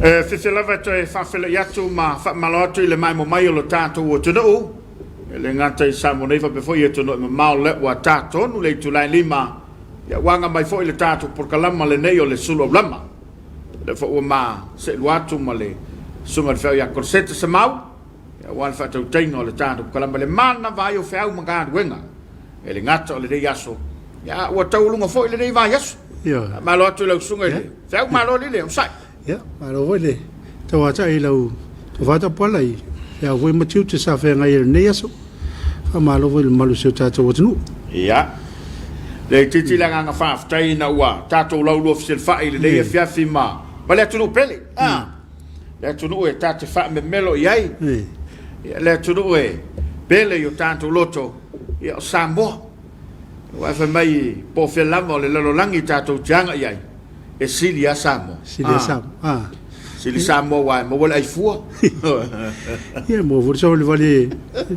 E fiafia lava e toe faafeiloai atu ma faamalo atu i le maemo mai o lo tatou atunuu, e le gata i Samoa nei faapea foi i atunuu e mamao lea ua ta tonu le itula e 5, ia ua aga mai foi le tatou polokalama lenei o le Sulu Aulama. O lea foi ua ma seelua atu ma le Susuga i le Feau ia Koloseta Semau, aua le faatautaiga o le tatou polokalama i le manava ai o feau ma galuega. E le gata o lenei aso, ia, ua taualuga foi lenei vaiaso. Faamalo atu i lau susuga i le Feau, malo lile, onosai. Ia, malo foi le tauatai i lau tofa tapuala i feau foi ma tiute sa feagai ai i lenei aso. Faamalo foi i le mamalu o si o tatou atunuu. Ia, le itiiti le agaga faafetai ina ua tatou laulua fesilafai i lenei afiafi ma le atunuu pele. Le atunuu e ta te faamemelo i ai. Ia, le atunuu e pele i o tatou loto, ia, o Samoa. Aua fai mai po o fea lava o le lalolagi tatou te aga i ai, e sili lava Samoa. Sili lava Samoa. Ah. Sili Samoa aua e maua le ai fua. Ia, maua foi le savalivali e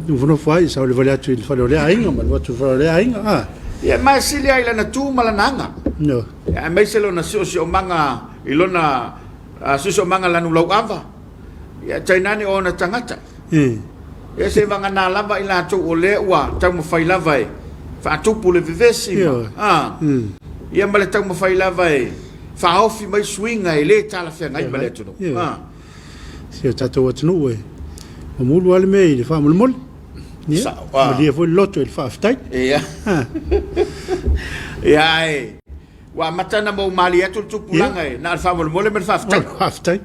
nofonofo ai, savalivali atu i le fale o lea aiga ma alu atu i le fale o lea aiga. Ah. Ia, ma e sili lava i lana tu ma lana aga. No. Ia, aemaise lona siosiomaga i lona siosiomaga lanu lauava, ia, tainane o ona tagata. Ia se vagana lava i latou o lea ua taumafai lava e faatupu le vevesi ma, a, ia ma le taumafai lava e faaofi mai suiga e le talafeagai ma le atunuu. A. Si o tatou atunuu e mamulu lava le mea i le faamolemole. Ia, Sao, a. malie foi le loto i le faafetai. Ia. Ia, ae Ua amata ona mou malie atu le tupulaga e na o le faamolemole ma le faafetai. Faafetai.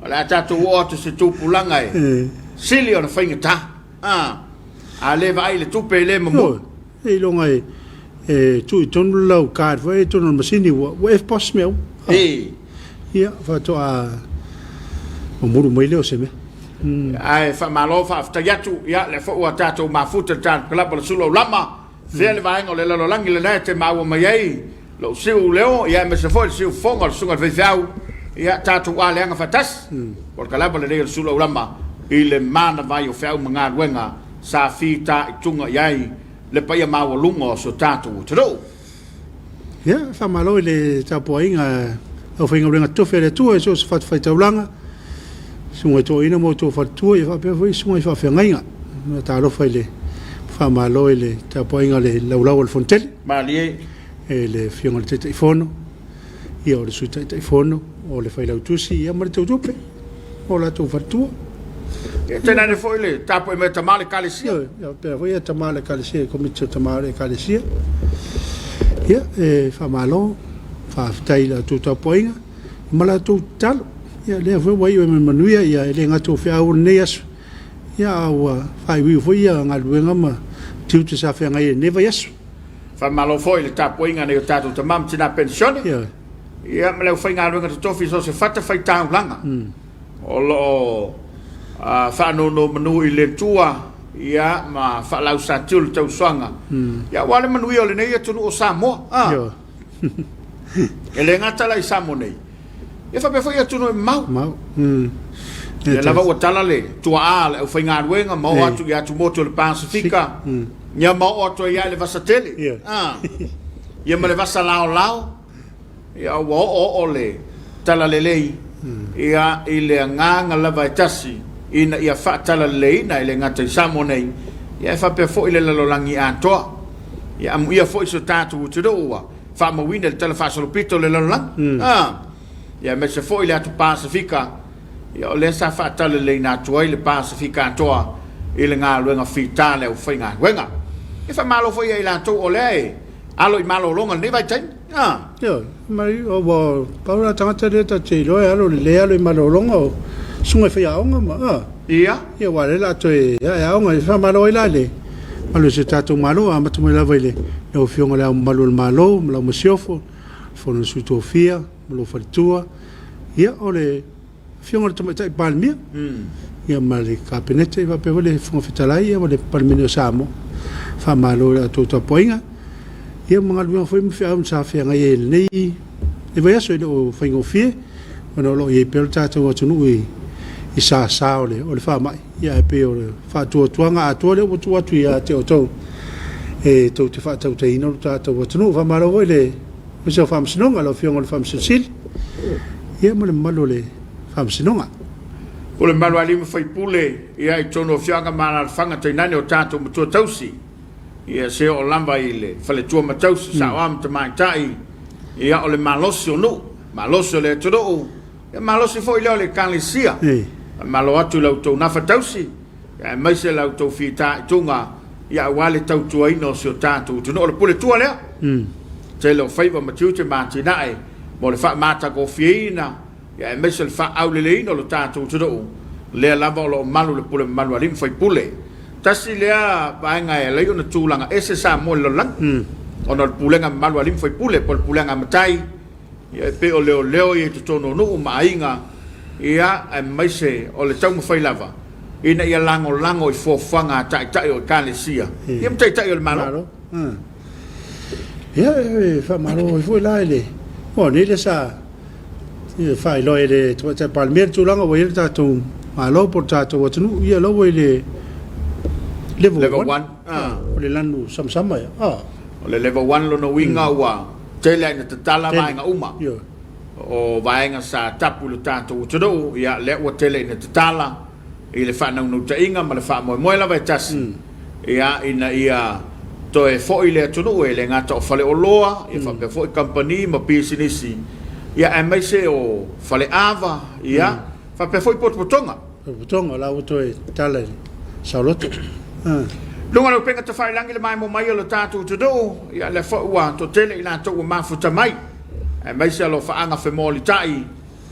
O le a tatou oo atu i se tupulaga e sili ona faigata. A le vaai i le tupe e le mamou. Seiloga e tuu i totonu le lau card foi i totonu o le masini ua EFTPOS mea uma. Ia, faatoa mamulu mai lea o se mea. Ae faamalo faafetai atu, ia lea foi ua tatou mafuta i le tatou kalaba o le Sulu Aulama. Fea le vaega o le lalolagi lena e te maua mai ai lou siu leo, ia aemaise foi le siu fofoga o le susuga i le faifeau, ia tatou aleaga faatasi. O le kalaba lenei o le Sulu Aulama i le manava ai o feau ma galuega sa fitaituga i ai le paia maualuga o si o tatou atunuu. Ia, faamalo i le tapuaiga a le aufaigaluega totofi a le Atua i so o se fatafaitaulaga, susuga i toeaiina ma outou faletua, ia faapea foi susuga i faafeagaiga. Talofa i le faamalo i le tapuaiga a le laulau a le Fonotele. Malie. E le Afioga i le Taitaifono, ia o le Sui Taitaifono, o le Failautusi ia ma le Tautupe, o latou faletua. Ia tainane foi le tapuai mai a tama o le Ekalesia. Ia faapea foi tama o le Ekalesia, le Komiti o Tama o le Ekalesia. Ia, e faamalo, faafetai i la outou tapuaiga ma la outou tatalo. Ia lea foi ua iu ai ma le manuia, ia e le gata o feau o lenei aso, ia a ua faaiuiu foi ia galuega ma tiute sa feagai ai i lenei vaiaso. Faamalo foi i le tapuaiga a nai o tatou tama ma tina penisione. Ioe. Ia ma le aufaigaluega totofi i so o se fatafaitaulaga o lo o faanonomanu i le Atua ia ma faalausātiu le tausoaga ia aua le manuia o lenei atunuu o Samoa. Ioe. E le gata la i Samoa nei, ia faapea foi i atunuu e mamao. Mamao. Lea lava ua tala le tuaa a le aufaigaluega ma oo atu i atumotu o le Pasefika, ia ma oo atu ai lava i le vasa tele. Ia ma le vasa laolao, ia ua oooo le talalelei ia i le agaga lava e tasi ina ia faatalaleleiina e le gata i Samoa nei, ia ae faapea foi le lalolagi atoa. Ia amuia foi si o tatou atunuu ua faamauina i le talafaasolopito o le lalolagi. Ia aemaise foi le atu Pasefika, ia o lea sa faatalaleiina atu ai le Pasefika atoa i le galuega fita a le aufaigaluega. Ia faamalo foi ia i latou o lea e alo i malologa i lenei vaitaimi. Ioe, mai ua pau la tagata lea ta te iloa e alo lelei alo i malologa o susuga i faiaoga ma a. Ia. Ia aua o lea o le a toe ae aoga. E faamalo ai la i le mamalu o si o tatou Malo, amata mai lava i le lau Afioga i Le Ao Mamalu o le Malo ma lau Masiofo, le Fono a Sui Tofia ma lou faletua, ia o le Afioga i le Tamaitai Palemia, ia ma le Kapeneta, ia faapea foi le Fofoga Fetalai ia ma le Palemene o Samoa. Faamalo i la outou tapuaiga, ia ma galuega foi ma feau sa feagai ai i lenei vaiaso. E le o faigofie ona o lo o i ai pea lo tatou atunuu i sasa o le faamai, ia ae pei o le faatuatuaga atoa lea ua tuu atu ia te outou e tou te faatautaiina lo tatou atunuu. Faamalo foi i le Ofisa o Faamasinoga, lau Afioga i le Faamasino Sili, ia ma le mamalu o le Faamasinoga. O le malu alii ma faipule, ia, i totonu o afioaga ma alaalafaga tainane o tatou matua tausi, ia, se oo lava i le faletua ma tausi, saoa ma tamaitai, ia, o le malosi o nuu, malosi o le atunuu, ia, malosi foi lea o le Ekalesia. Faamalo atu i la outou nafa tausi, aemaise la outou fitaituga, ia, aua le tautuaina o si o tatou atunuu. O le puletua lea, tele o faiva ma tiute ma atinae mo le faamatagofieina, ia aemaise o le faaauleleina o lo tatou atunuu, lea lava o lo o malu le pule mamalu a alii ma faipule. Tasi lea vaega e ala ai ona tulaga ese Samoa i le lalolagi, ona o le pulega mamalu a alii ma faipule, po o le pulega a matai, ia e pei o leoleo ia i totonu o nuu ma aiga, ia aemaise o le taumafai lava ina ia lagolago i fuafuaga a taitai o Ekalesia, ia ma taitai o le Malo. Ia, e faamalo ai foi la i le, o nei lea sa e faailoa e le Tamaitai Palemia le tulaga ua i ai le tatou Malo po o le tatou atunuu, ia la ua i le level 1, o le lanu samasama ia. O le level 1 lona uiga ua tele lava ina tatala vaega uma. O vaega sa tapu i le tatou atunuu, ia lea ua tele ina tatala i le faanaunautaiga ma le faamoemoe lava e tasi, ia, ina ia toe foi le atunuu, e le gata o faleoloa, ia faapea foi kamupani ma pisinisi, ia aemaise o faleava, ia, faapea foi potopotoga. Potopotoga, o la ua toe tatala i le saoloto. Luga o le upega tafailagi le maemo mai o le tatou atunuu, ia lea foi ua toatele i latou ua mafuta mai, aemaise alofaaga femolitai,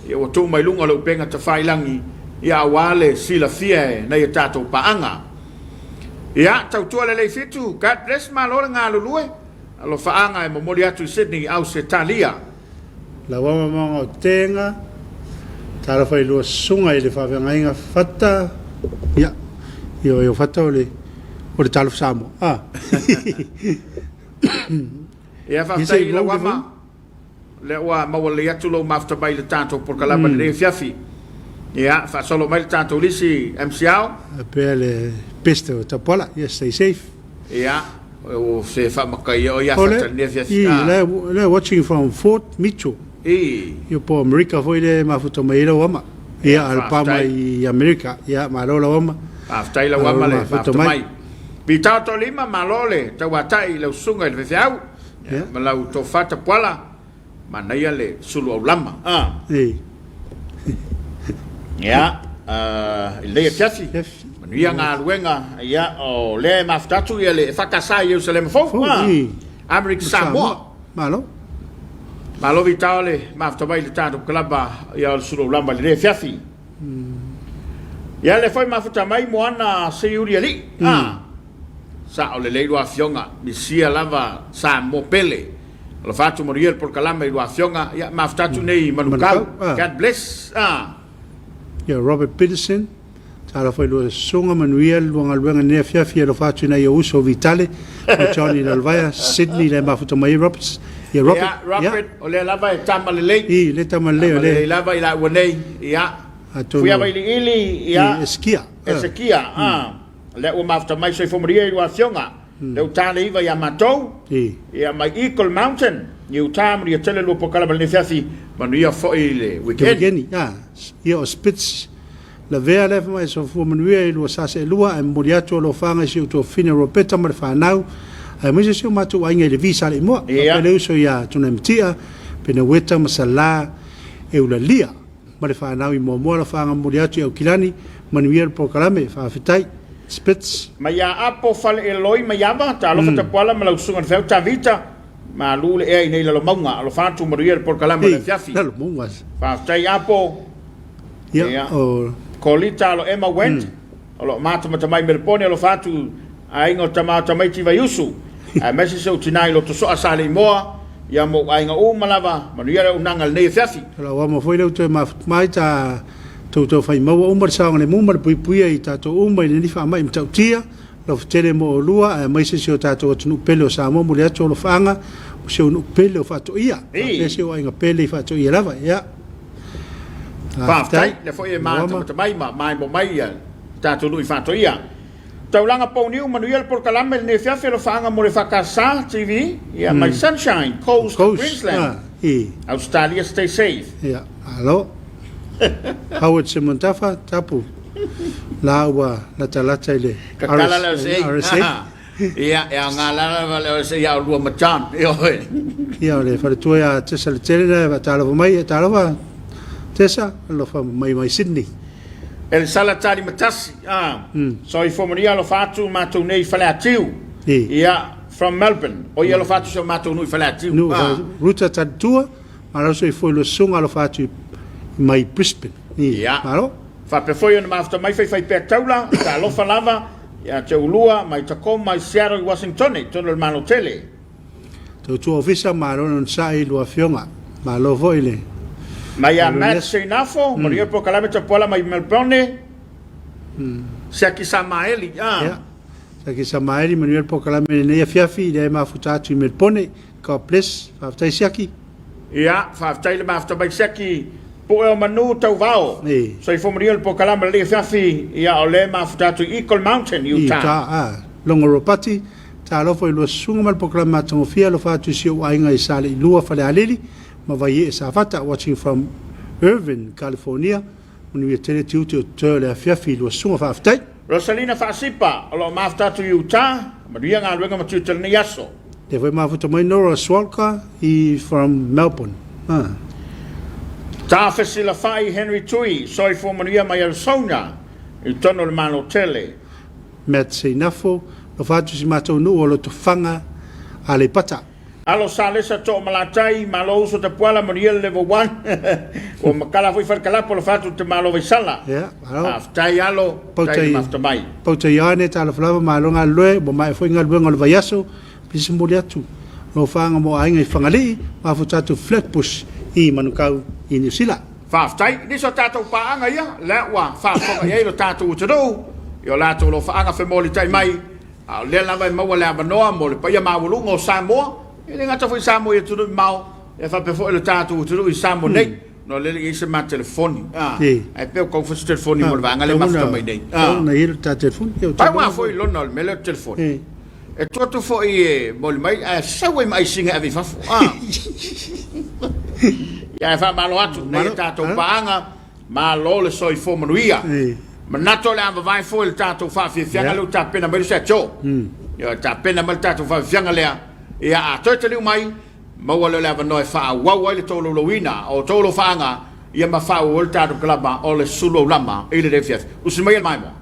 Ia ua tuu mai luga o le upega tafailagi, ia aua le silafia e nai a tatou paaga. Ia, tautua lelei Fitu, God bless, malo le galulue, alofaaga e momoli atu i Sydney, Ausetalia. Lauama maoga o Tega, Talofa i lua susuga i le faafeagaiga Fata, ia, ioe o Fata o le, o le Talofa Samoa. Ah. Ia, faafetai i Lauama. Lea ua maua lelei atu lou mafuta mai i le tatou polokalama i lenei afiafi. Ia, faasolo mai le tatou lisi MCL. Faapea le best o Tapuala. Yes, stay safe. Ia, o se faamataia o ia fata i lenei afiafi. I, le watching from Fort Mitchell. I. Ia po Amerika foi le mafuta mai ai lau ama. Ia, alapa mai i Amerika. Ia, malo lau ama. Faafetai lau ama le mafuta mai. Pitao Tolima, malo le tauatai i lau susuga i le faifeau. Yeah. Ma lau tofa tapuala, manaia le sulu aulama. Ah. Ei. Ia, i lenei afiafi, manuia galuega, ia, o lea e mafuta atu ia le EFKS i Ierusalema fou. Fou, ah. i. Amerika Samoa. Malo. Malo vitao le mafuta mai le tatou kalaba ia o le sulu aulama i lenei afiafi. Ia lea foi mafuta mai Moana Seiuli Alii. Ah. Sao lelei lua afioga, misia lava Samoa pele. Alofa atu manuia le polokalame i lua afioga, ia mafuta atu nei i Manukau. God bless. Ah. Ia Robert Peterson, talofa i lua susuga, manuia le lua galuega i lenei afiafi, alofa atu i nai ou uso Vitale ma Johnny Lalovaea, Sydney le mafuta mai ai Roberts. Ia Robert, Ia Robert, o lea lava e tama lelei. I, le tama lelei o lea. Tama lelei lava i laua nei, ia. Atonu. Fuia Vailiili, ia. I, Esekia. Esekia, ah. Lea ua mafuta mai soifua manuia i lua afioga. Lea ua ta le iva ia matou. Ia mai Eagle Mountain i Utah manuia tele lua polokalame lenei afiafi. Manuia foi i le weekend. Weekend, ia. Ia o Spitz Lavea lea fai mai soifua manuia i lua sa seelua ae momoli atu alofaga i si ou tuafafine Robeta ma le fanau aemaise si o matou aiga i Levi Saleimoa. Faapea le uso ia Tunaimatia, Peneueta ma Sala Eulalia. ma le fanau i muamua alofaga momoli atu i Aukilani, manuia le polokalame, faafetai. Spitz. Mai ia Apo Fale Eloi Maiava, talofa Tapuala ma lau susuga i le feau Tavita, malu le ea i nei Lalomauga, alofa atu manuia le polokalame o le afiafi. Lalomauga. Faafetai Apo. Ia, o. Kolita alo Emma Wendt. O lo o matamata mai Melepone alofa atu aiga o tama o tamaiti Vaiusu, aemaise si ou tina i Lotosoa Saleimoa, ia ma ou aiga uma lava, manuia le auaunaga i lenei afiafi. O lau ama foi lea ua toe mafuta mai ta tou taufai maua uma le saogalemu ma le puipuia i tatou uma i lenei faamai matautia, alofa tele mo oulua aemaise si o tatou atunuu pele o Samoa muli atu alofaaga o si ou nuu pele o Faatoia faapea si ou aiga pele i Faatoia lava ia. Faafetai, lea foi e matamata mai ma maemo mai ia tatou nuu i Faatoia. Taulaga Pouniu, manuia le polokalame i lenei afiafi alofaaga mo le EFKS TV, ia mai Sunshine Coast, Coast Queensland, i. Australia, stay safe. Ia, malo. Howard Semontafa, Tapu, la ua latalata i le Tatala le RSA. RSA. Ia, e aoga lava le RSA ia oulua ma John. Ioe. Ia, o le faletua ia Tessa Letele lea e faatalofa mai. E talofa Tessa, alofa mai mai Sydney. Elisala Talimatasi, ah, soifua manuia alofa atu matou nei i Faleatiu. I. Ia, from Melbourne. O ia alofa atu si o matou nuu i Faleatiu. Nuu Ah. Ruta Talitua, malo soifua i lua susuga alofa atu i mai Brisbane. I. Ia. Malo. Faapea foi ona mafuta mai faifaipea taula, talofa lava ia te oulua mai Tacoma i Seattle i Washingtone, i totonu o le Malo tele. Tautua Ofisa, malo le onosai i lua afioga. Malo foi le. Mai ia Malo Matt le aso. Seinafo, manuia polokalame Tapuala mai Melbourne, Siaki Samaeli, ah. Ia. Siaki Samaeli, manuia le polokalame i lenei afiafi, lea e mafuta atu i Melbourne. God bless. Faafetai Siaki. Ia, faafetai le mafuta mai Siaki. Pue o manu tauvao. Ee. Soifua manuia le polokalame lenei afiafi, ia o lea e mafuta atu i Eagle Mountain, I Utah. Utah, ah. Logo Ropati, talofa i lua susuga ma le polokalame matagofie, alofa atu i si ou aiga i Saleilua, Falealili, ma Vaiee, Safata, watching from Irvine, California. Manuia tele tiute o totoe o le afiafi i lua susuga, faafetai. Rosalina Faasipa, o lo o mafuta atu i Utah, manuia galuega ma tiute o lenei aso. Lea foi mafuta mai Nora Swalka i from Melbourne. Ah. Ta fesilafai Henry Tui, soifua manuia mai Arizona, i totonu o le Malo tele. Matt Seinafo, alofa atu i si matou nuu o Lotofaga, Aleipata. Alo Salesa Too Malatai, Malo uso Tapuala, manuia le level one. Ua matala foi Falekalapo, alofa atu te Malo Vaisala. Yeah, malo. Faafetai alo, tai le mafuta mai. Pauta Ioane, talofa lava, malo galulue, ua maea foi galuega o le vaiaso, pisi momoli atu alofaga mo aiga i Fagalii, mafuta atu Flatbush i Manukau i Niu Sila. Faafetai. Nisi o tatou paaga ia, lea ua faafofoga i ai lo tatou atunuu i o latou alofaaga femolitai mai, a o lea lava e maua le avanoa mo le paia maualuga o Samoa, e le gata foi i Samoa i atunuu mamao, e faapea foi lo tatou atunuu i Samoa nei. No lea e le i i ai se ma telefoni, ae pei ua tau fai se telefoni mo le vaega lea e mafuta mai nei. Tau na i ai le ta telefoni. Pau lava foi lona o le mea lea o le telefoni. E tuu atu foi e momoli mai ae sau ai ma aisiga e ave i fafo. Ia ae faamalo atu nei a tatou paaga, malo le soifua manuia. Manatu o le a vavae foi le tatou faafiafiaga lea ua tapena mai le Sir Joe. Ia tapena mai le tatou faafiafiaga lea. Ia a toe taliu mai, maua lea o le avanoa e faaauau ai le tolaulauina o tolofaaga ia ma faaauau ai le tatou kalama o le sulu aulama i lenei afiafi. Usi maia le maimoa.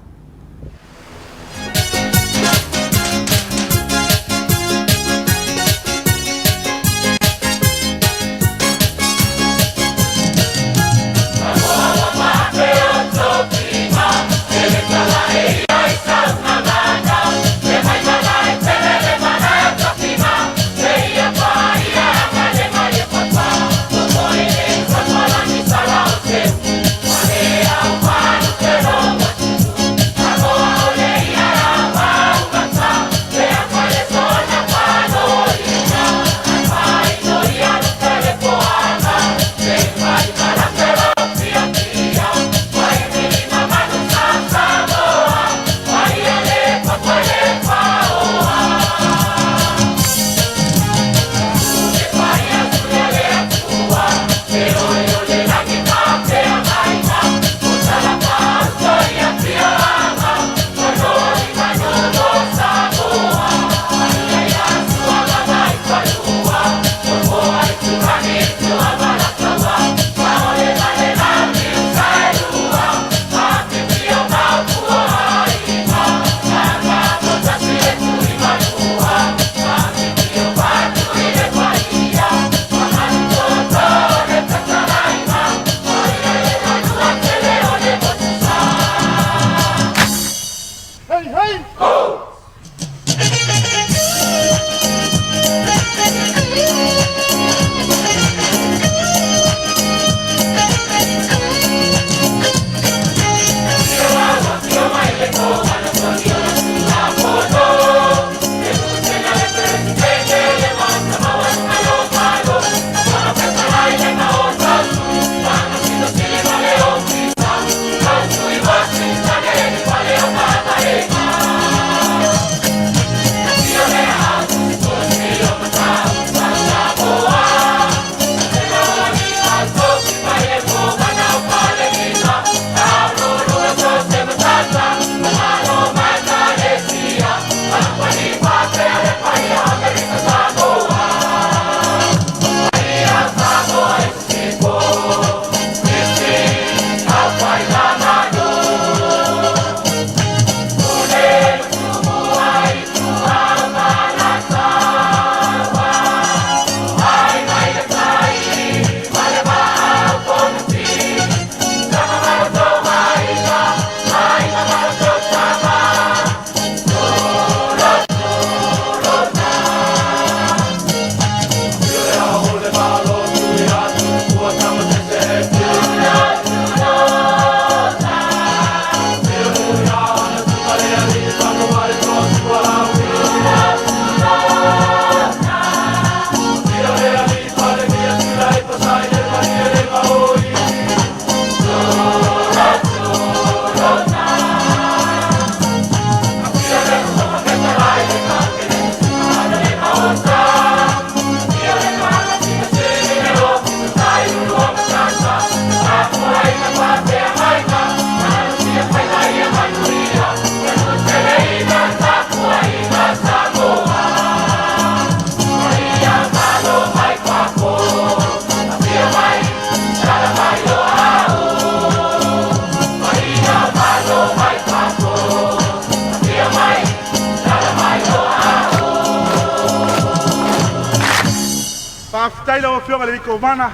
Faafetai lau Afioga i le Kovana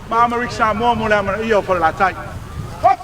ma Amerika Samoa mo le amanaia o Falelatai. Hop!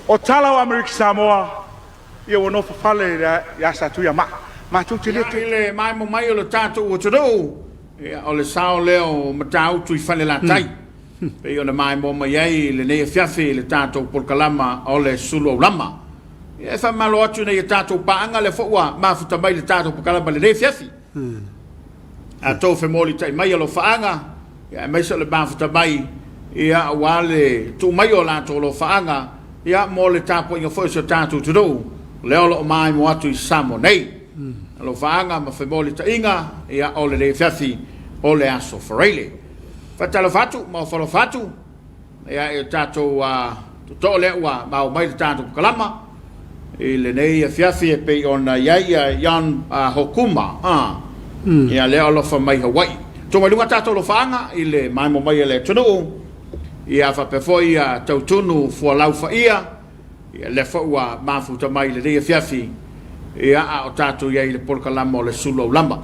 O tala o Amerika Samoa, ia ua nofo fale ia Satuiamaa. Matou te le Ia, i le maemo mai o le tatou atunuu, ia, o le sao lea o Matautu i Falelatai, pei ona maemo mai ai lenei afiafi i le tatou polokalama o le Sulu Aulama. Ia, e faamalo atu i nai a tatou paaga, lea foi ua mafuta mai i le tatou polokalama i lenei afiafi. A outou femolitai mai alofaaga, ia, aemaise o le mafuta mai, ia, aua le tuu mai o latou alofaaga, ia, mo le tapuaiga foi o si o tatou atunuu, lea o lo o maemo atu i Samoa nei. Alofaaga ma femolitaiga, ia, o lenei afiafi o le Aso Faraile. Faatalofa atu ma ofo alofa atu. Ia, e tatou tootoo lea ua maua mai le tatou kalama i lenei afiafi e pei ona i ai ia Ian Hokuma, ia lea alofa mai Hawaii. Tuu mai luga tatou alofaaga i le maemo mai e le atunuu, ia faapea foi ia Tautunu Fualau Faia, Ia, lea foi ua mafuta mai i lenei afiafi, ia, a o tatou i ai i le polokalama o le Sulu Aulama.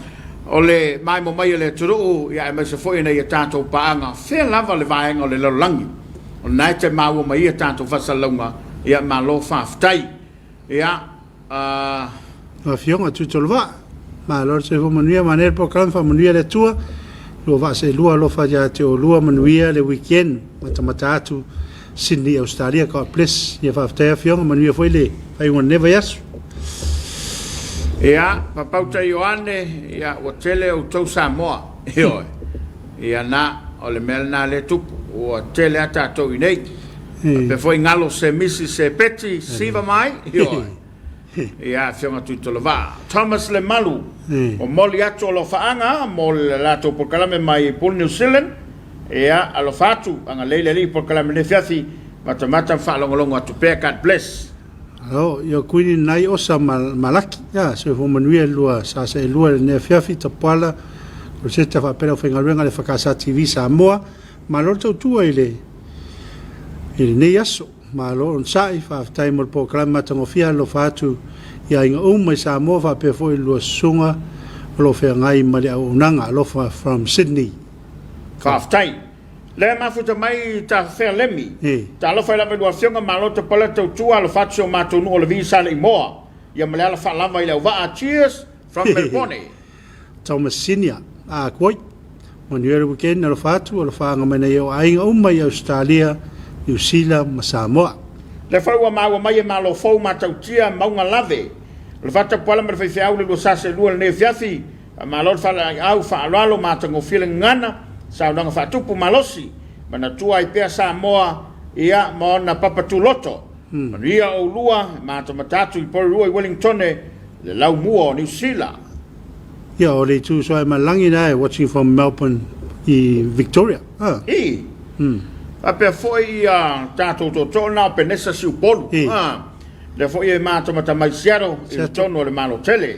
O le maemo mai e le atunuu, ia, aemaise foi nai a tatou paaga, fea lava le vaega o le lalolagi, o lena e te maua mai ia tatou faasalalauga, ia, malo faafetai. Ia, a. Afioga Tuitolovaa, malo le soifua manuia, manaia le polokalame, faamanuia le Atua, lua vaa seelua alofa ia te oulua, manuia le weekend, matamata atu Sydney Australia, God bless. Ia faafetai Afioga, manuia foi le faaiuga o lenei vaiaso. Ia, Papauta Ioane, ia, ua tele outou Samoa. Ioe. Ia na, o le mea lena lea e tupu. Ua tele a tatou i inei. Faapea foi Galo Semisi Sepeti, Siva mai. Ioe. Ia, Afioga Tuitolovaa. Thomas Lemalu, momoli atu alofaaga mo le latou polokalame mai Pule New Zealand. Ia, alofa atu, agalelei le Alii i polokalame nei afiafi, matamata ma faalogologo atu pea. God bless. Alo, ia kuini nai osa ma malaki. Ia, soifua manuia le lua sa sa elua i lenei afiafi, Tapuala, Rosetta faapea le aufaigaluega a le FKSA TV Samoa. Malo le tautua i le i lenei aso. Malo onosai, faafetai mo le polokalame matagofie alofa atu i aiga uma i Samoa faapea foi le lua susuga o lo o feagai ma le auaunaga. Alofa from Sydney. Faafetai. Lea mafuta mai Tafafea Lemmy. Talofa i lava i lua afioga malo tapala tautua alofa atu si o matou nuu o Levi Saleimoa ia ma le ala faalava i le auvaa cheers from Melbourne. Thomas Senior, a Kuoi. Manuia le weekend, alofa atu, alofaaga mai nai ou aiga uma i Ausetalia, Niu Sila ma Samoa. Lea foi ua maua mai e Malo Fou Matautia Mauga Lave, o le Fatapuala ma le Faifeau le 242 lenei afiafi. Faamalo le faalaau faaaloalo ma atagofie le gagana, saunoaga faatupu malosi. Manatua ai pea Samoa, ia, ma ona papa tuloto. Manuia oulua, e matamata atu i Porirua i Wellingtone, le laumua o Niu Sila. Ia, o le itu Suaemalagi la e watching from Melbourne i Victoria. Ah. I. Faapea foi ia tatou tootoo na o Penesa Siupolu. I. Ah. Lea foi e matamata mai Seattle i Seattle. totonu o le Malo tele.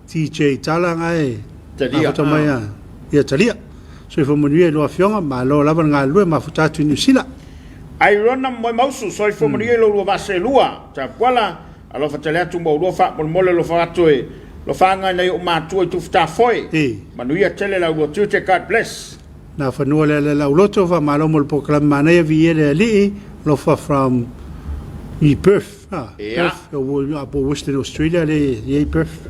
TJ Tala nga e Talia. mafuta mai a ia talia. Soifua manuia i lua afioga, malo lava le galulue mafuta atu i Niu Sila. Airona Moemausu, soifua manuia i lo lua vaa seelua. Tapuala, alofa tele atu mo ulua faamolemole alofa atu e lofaaga i nai ou matua i Tufutafoe. E. Manuia tele la ulua tiute, God bless. Na fanua lea le lauloto, faamalo mo le polokalame manaia viia le Alii, alofa from i Perth. Ah, Ia. Perth, o po Western Australia le i ai Perth.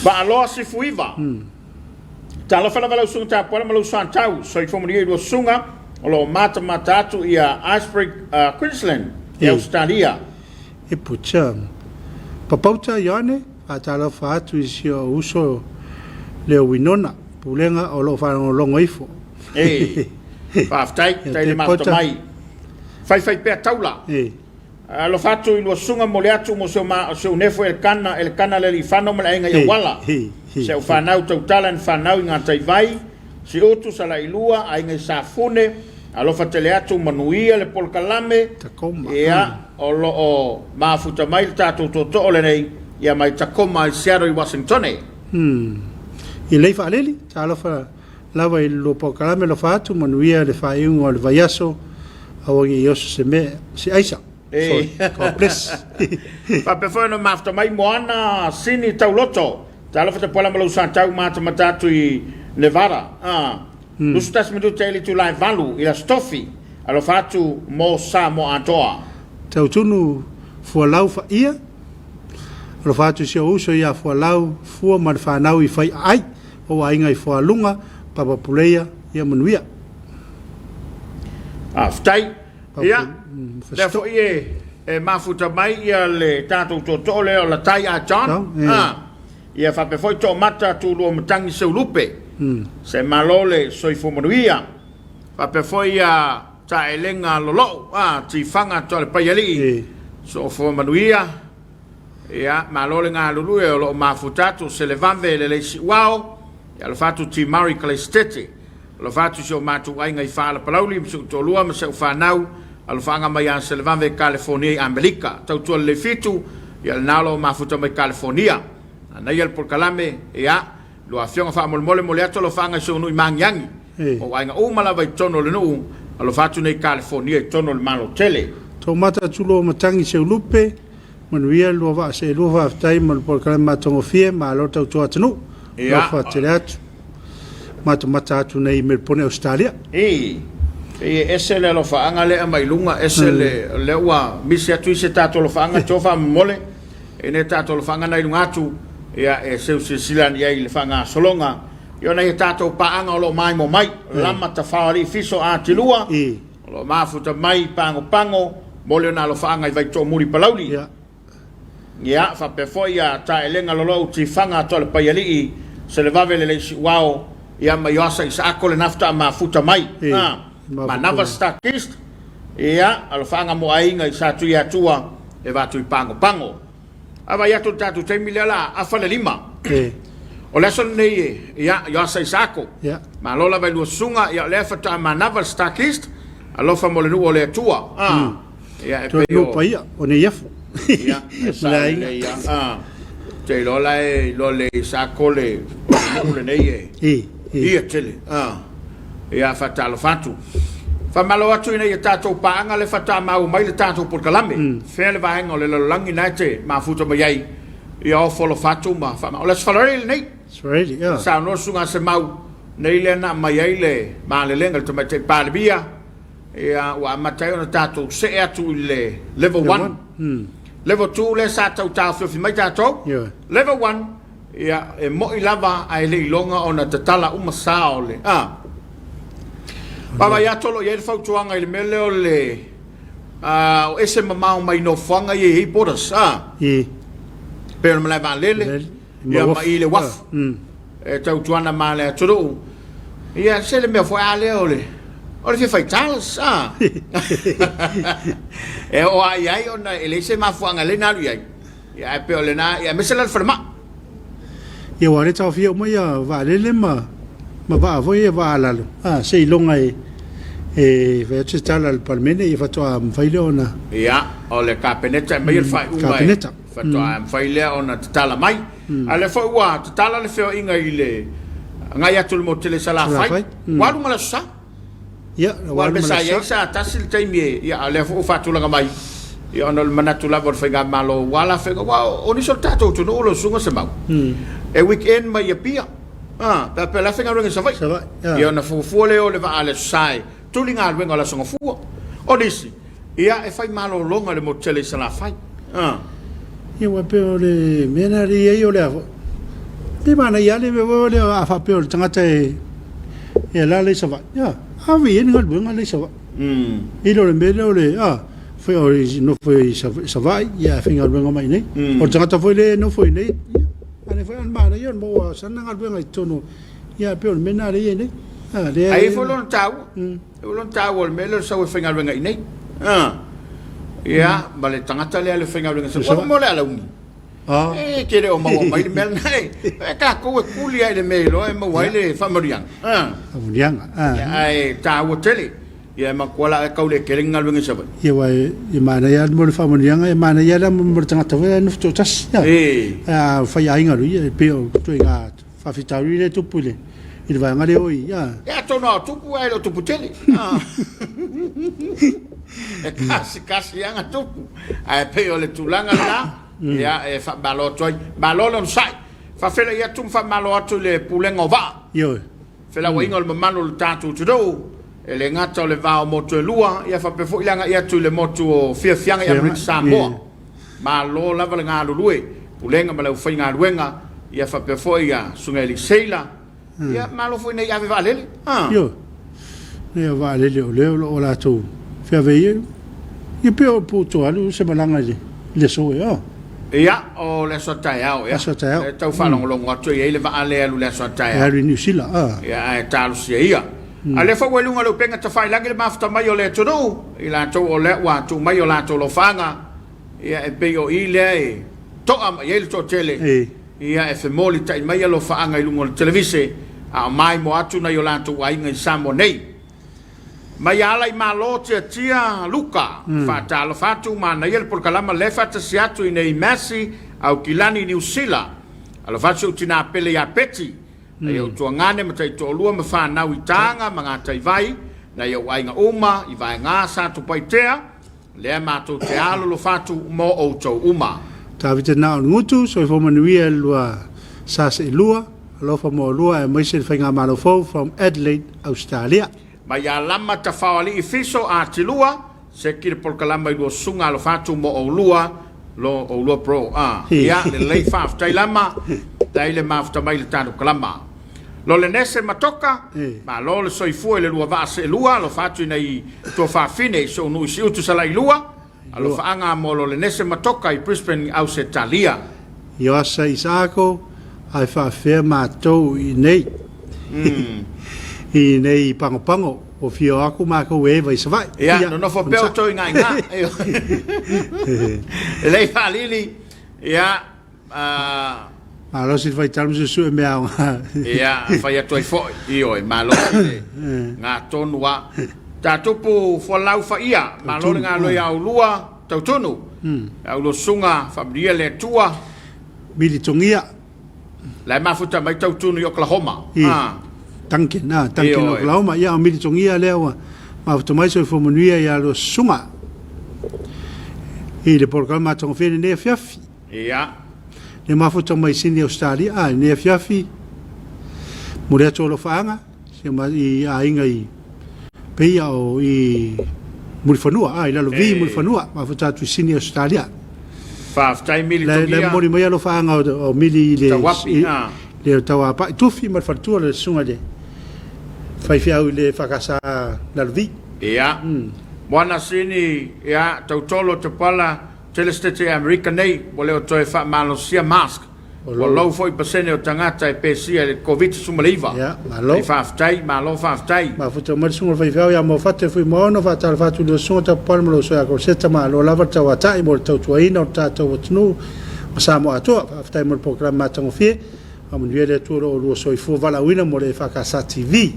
Vaaloa Sifuiva. Talofa lava lau susuga Tapuala ma lou Santau. Soifua manuia i lua susuga o lo o matamata atu ia Iceberg uh, Queensland i E. Australia. E pucha. Papauta Ioane, faatalofa atu i si ou uso leo Winona, pulega o lo o faalogologo ifo. E. Faafetai, Ia tai le te mafuta pauta. mai. Faifai pea taula. E. Alofa atu i lua susuga momoli atu mo si ou nefo Elekana, Elekana le Alii-fano ma le aiga i Auala, si au fanau Tautala and fanau i Gataivai, Siutu, Salailua, aiga i Safune, alofa tele atu, manuia le polokalame, ia, o lo o mafuta mai le tatou tootoo lenei, ia mai Tacoma i Seattle i Washingtone. I lei faalele, talofa lava i le lua polokalame alofa atu, manuia le faaiuga o le vaiaso, aua ne i oso se mea, se aisa. Sorry. God bless. Faapea foi ona mafuta mai Moana Sini Tauloto, talofa tapuala ma lou sa tau matamata atu i Nevada. Ah, 21 minute i le itula e 8 i Aso Tofi, alofa atu mo Samoa atoa. Tautunu fualau faia, alofa atu i si ou uso ia Fualau Fua ma le fanau i Faiaai, ou aiga i Fualuga, Papa Puleia, ia manuia. Faafetai. Ia, lea foi e, e mafuta mai ia le tatou tootoo lea o Latai a John. Ah, ia faapea foi Toomata Tulua Matangi Seulupe. Se malo le soifua manuia. Faapea foi ia Taelega Lolou, ah, Tifaga Toalepaialii. Soifua manuia. Ia, malo le galulue o lo o mafuta atu Selevave le Leisiuao, ia alofa atu Timari Kaleisitete. Alofa atu i si o matou aiga i Faalapalauli ma si ou toalua ma si au fanau, alofaaga mai ia Selevave i Kalefonia i Amerika. Tautua lelei Fitu, ia lena o lo o mafuta mai Kalefonia. Manaia le polokalame, ia, lua afioga faamolemole mole atu alofaaga i si ou nuu i Magiagi. Ma ou aiga uma lava i totonu o le nuu, alofa atu nei i Kalefonia i totonu o le Malo tele. Toomata Tulo Matangi Seulupe, Manuia lua vaa seelua faafetai mo le polokalame matagofie malo tautua atunuu alofa tele atu matamata atu nei i Melbourne Ausetalia. Ii, pei e ese le alofaaga lea mai luga ese le lea ua misi atu i se tatou alofaaga to faamomole e ne tatou alofaaga nai luga atu ia e seu silasila ane i ai i le faagasologa ia ona ia tatou paaga o lo o maimoa mai lama tafao alii fiso atilua O lo o mafuta mai Pagopago mo le ona alofaaga i Vaitoomuli Palauli. Ia. Ia, faapea foi ia Taelega Lolou Tifaga Toalepaialii Selevave Lelei Siuao, ia ma Ioasa Isaako lena faatoa mafuta mai. E, Ha, mafuta Manava mai. Starkist, ia, alofaaga mo aiga i Satuiatua e va atu i Pagopago. A vaai atu i le tatou taimi lea o le a afa le lima. E. O le aso lenei e, ia, Ioasa Isaako. Ia. Malo lava i lua susuga, ia o lea faatoa manava le Starkist, alofa mo le nuu o le Atua. Ah. Ia e Toe pei o nuu paia o nei afu. Ia, e Ma sao le aiga. lelei ia. Ah. Te iloa la e iloa le Isaako le o le nuu lenei e. E. E. Ia tele. Ah. Ia, faatalofa atu. Faamalo atu ina ia tatou paaga le faatoa maua mai le tatou polokalame. Fea le vaega o le lalolagi na e te mafuta mai ai ia ofo alofa atu ma faama. O le Aso Faraile lenei. Faraile, ia. Saunoa le Susuga a Semau nei lea na aumai ai le malelega i le Tamaitai Palemia, ia ua amata ai ona tatou see atu i le level 1. Level 2 lea sa tau taofiofi mai tatou. Level 1 Ia, e mo'i lava ae le iloga ona tatala uma sa o le, a. Vaavaai atu o lo o i ai le fautuaga i le mea lea o le, a, o ese mamao mai nofoaga ia e i ai borders, a. I. Pei o le malae vaalele, ia ma i le uafu. E tautuana ma le atunuu. Ia, se le mea foi a lea o le, O le fia fai dollars, a. E oo lava i ai ona e leai se mafuaaga e lei na alu i ai. Ia ae pei o lena, ia aemaise la le falemai. Ia aua o lea e taofia uma ia vaalele ma ma vaa foi ia vaa a lalo, a, seiloga e e fai atu se tala a le Palemene ia faatoa mafai lea ona Ia, o le Kapeneta e aumaia le faaiuga e Kapeneta. faatoa mafai lea ona tatala mai. A o lea foi ua tatala le feoaiga i le agai atu i le motu tele i Salafai, Salafai. ua alu ma le Aso Sa. Ia, ua alu ma le sa tasi le taimi e, ia, a o lea foi ua faatulaga mai, ia, ona o le manatu lava o le faigamalo, ua alafaiga, aua o nisi o le tatou atunuu lau Susuga Semau, e weekend mai Apia, a, pe a faapea o le a faigaluega i Savaii, Savaii, ia. Ia, ona fuafua lea o le vaa a le Aso Sa e tuli galuega o le Aso Gafua. O nisi, ia, e fai malologa i le motu tele i Salafai, a. Ia, aua e pei o le mea lena lea e i ai o le a foi, pe manaia lava le mea foi lea a faapea o le tagata e e alaala i Savaii, ia, ave i ai le galuega la i Savaii. I lo le mea lea o le, a, fai o le nofo i Savaii, ia ae faigaluega mai i inei. O le tagata foi lea e nofo i inei, ia, a lea foi a manaia o le maua o sana galuega i totonu, ia e pei o le mea lena lea e i ai nei. A, lea Ae i ai foi lona taua. E i lona taua o le mea lea o le sau e faigaluega i inei. A, ia, ma le tagata lea e faigaluega i Savaii. Ua mo le alauni. E te le o maua mai le mea lena e. E tatou e kuli lava i le mea e iloa e maua ai le faamanuiaga. Faamanuiaga. Ae taua tele. Ia e matua la e tau le tele ni galuega i Savaii. Ia aua e manaia lava mo le faamanuiaga, e manaia lava mo le tagata foi lea e nofo toatasi. A faiaiga loa ia, e pei o ituaiga faafitauli lea e tupu i le i le vaega lea o i a. Ia atonu lava o tupu ae le o tupu tele. E tasi tasi lava na tupu. Ae pei o le tulaga lena, ia e faamalo atu ai. Malo le onosai. Faafeiloai atu ma faamalo atu i le Pulega o Vaa. Ioe. Felauaiga o le mamalu o le tatou atunuu, e le gata o le va o motu e lua, ia faapea foi le agai atu i le motu o Fiafiaga i Amerika Samoa. Malo lava le galulue, Pulega ma le aufaigaluega, ia faapea foi ia Susuga Eli Seila, ia malo foi nei ave vaalele. Ioe, nei ave vaalele o lea o lo o latou feave ia, ia pei o po o alu se malaga i le aso ea. Ia, o le aso a taeao ea. Aso a taeao. E tau faalogologo atu e i ai le vaa lea e alu i le aso a taeao. E alu i Niu Sila, a. Ia, ae talosia ia. A lea foi ua i luga o le upega tafailagi le mafuta mai o le atunuu, i latou o lea ua tuu mai o latou lofaaga, ia e pei o i lea e to'a mai ai le toatele, ia e femolitai mai alofaaga i luga o le televise, a o maimoa atu nai o latou aiga i Samoa nei. Mai ala i Malo Tiatia Luka, faatalofa atu, manaia le polokalama lea faatasi atu i nei Massey, Aukilani, Niu Sila. Alofa atu si ou tinā pele ia Betty, Nai ou tuagane ma taitoalua ma fanau i Taga ma Gataivai, nai ou aiga uma i Vaega Satupaitea, lea matou te alolofa atu mo outou uma. Tavita na o le gutu, soifua manuia i le lua sa seelua, alofa mo oulua aemaise le faigamalo fou from Adelaide, Australia. Mai Alama Tafaoalii Fiso Atilua, Seki le polokalama i lua susuga alofa atu mo oulua lo oulua bro a ia lelei faafetai lama dai le mafuta mai le tatou kalama lo le nese matoka malo le soifua i le lua vaa seelua alofa atu i nai tuafafine i sou nuu i Siutu Salailua alofaaga mo lo le nese matoka i Brisbane Ausetalia. Ioasa Isaako, ae faafefea matou i inei i inei i Pagopago. Ua fia o atu matou e Eva i Savaii. Ia, nonofo pea outou i gaiga. Lelei faalili, ia, Malosi le faitau ma suesue mea aoga. Ia, fai atu ai foi, ioe, malosi le ga tonu a. Tatupu fualau faia, malo le galue ia oulua, tautunu. Ia oulua susuga, faamanuia le Atua. Militogia. La e mafuta mai Tautunu i Oklahoma. I Duncan, a, Duncan Oklahoma. Ia, o Militogia lea ua mafuta mai soifua manuia ia lua susuga i le polokalame matagofie lenei afiafi. Ia. Le mafuta mai Sydney, Australia, a, lenei afiafi, momoli atu alofaaga. I aiga i peia o i Mulifanua, a i lalo vi Mulifanua, mafuta atu i Sydney, Australia. Faafetai Mili Togia. La momoli mai alofaaga o Mili i le Tauapi, a. Le Tauapai, Tufi ma le faletua le susuga i le faifeau i le EFKS Lalovi. Ia. Moana Sini, ia, Tautolo, Tapala, tele setete i Amerika nei, ua le o toe faamalosia mask. Ua low foi pasene o tagata e pesia i le Koviti-19. Ia, malo. Ei faafetai, malo faafetai. Mafuta mai le susuga o le faifeau ia Moafata e Fuimaono, faatalofa atu i lau susuga Tapuala ma lou uso ia Koloseta, malo lava le tauatai mo le tautuaina o le tatou atunuu ma Samoa atoa. Faafetai mo le polokalame matagofie. Faamanuia le Atua i lo oulua soifua valaauina mo le EFKS TV.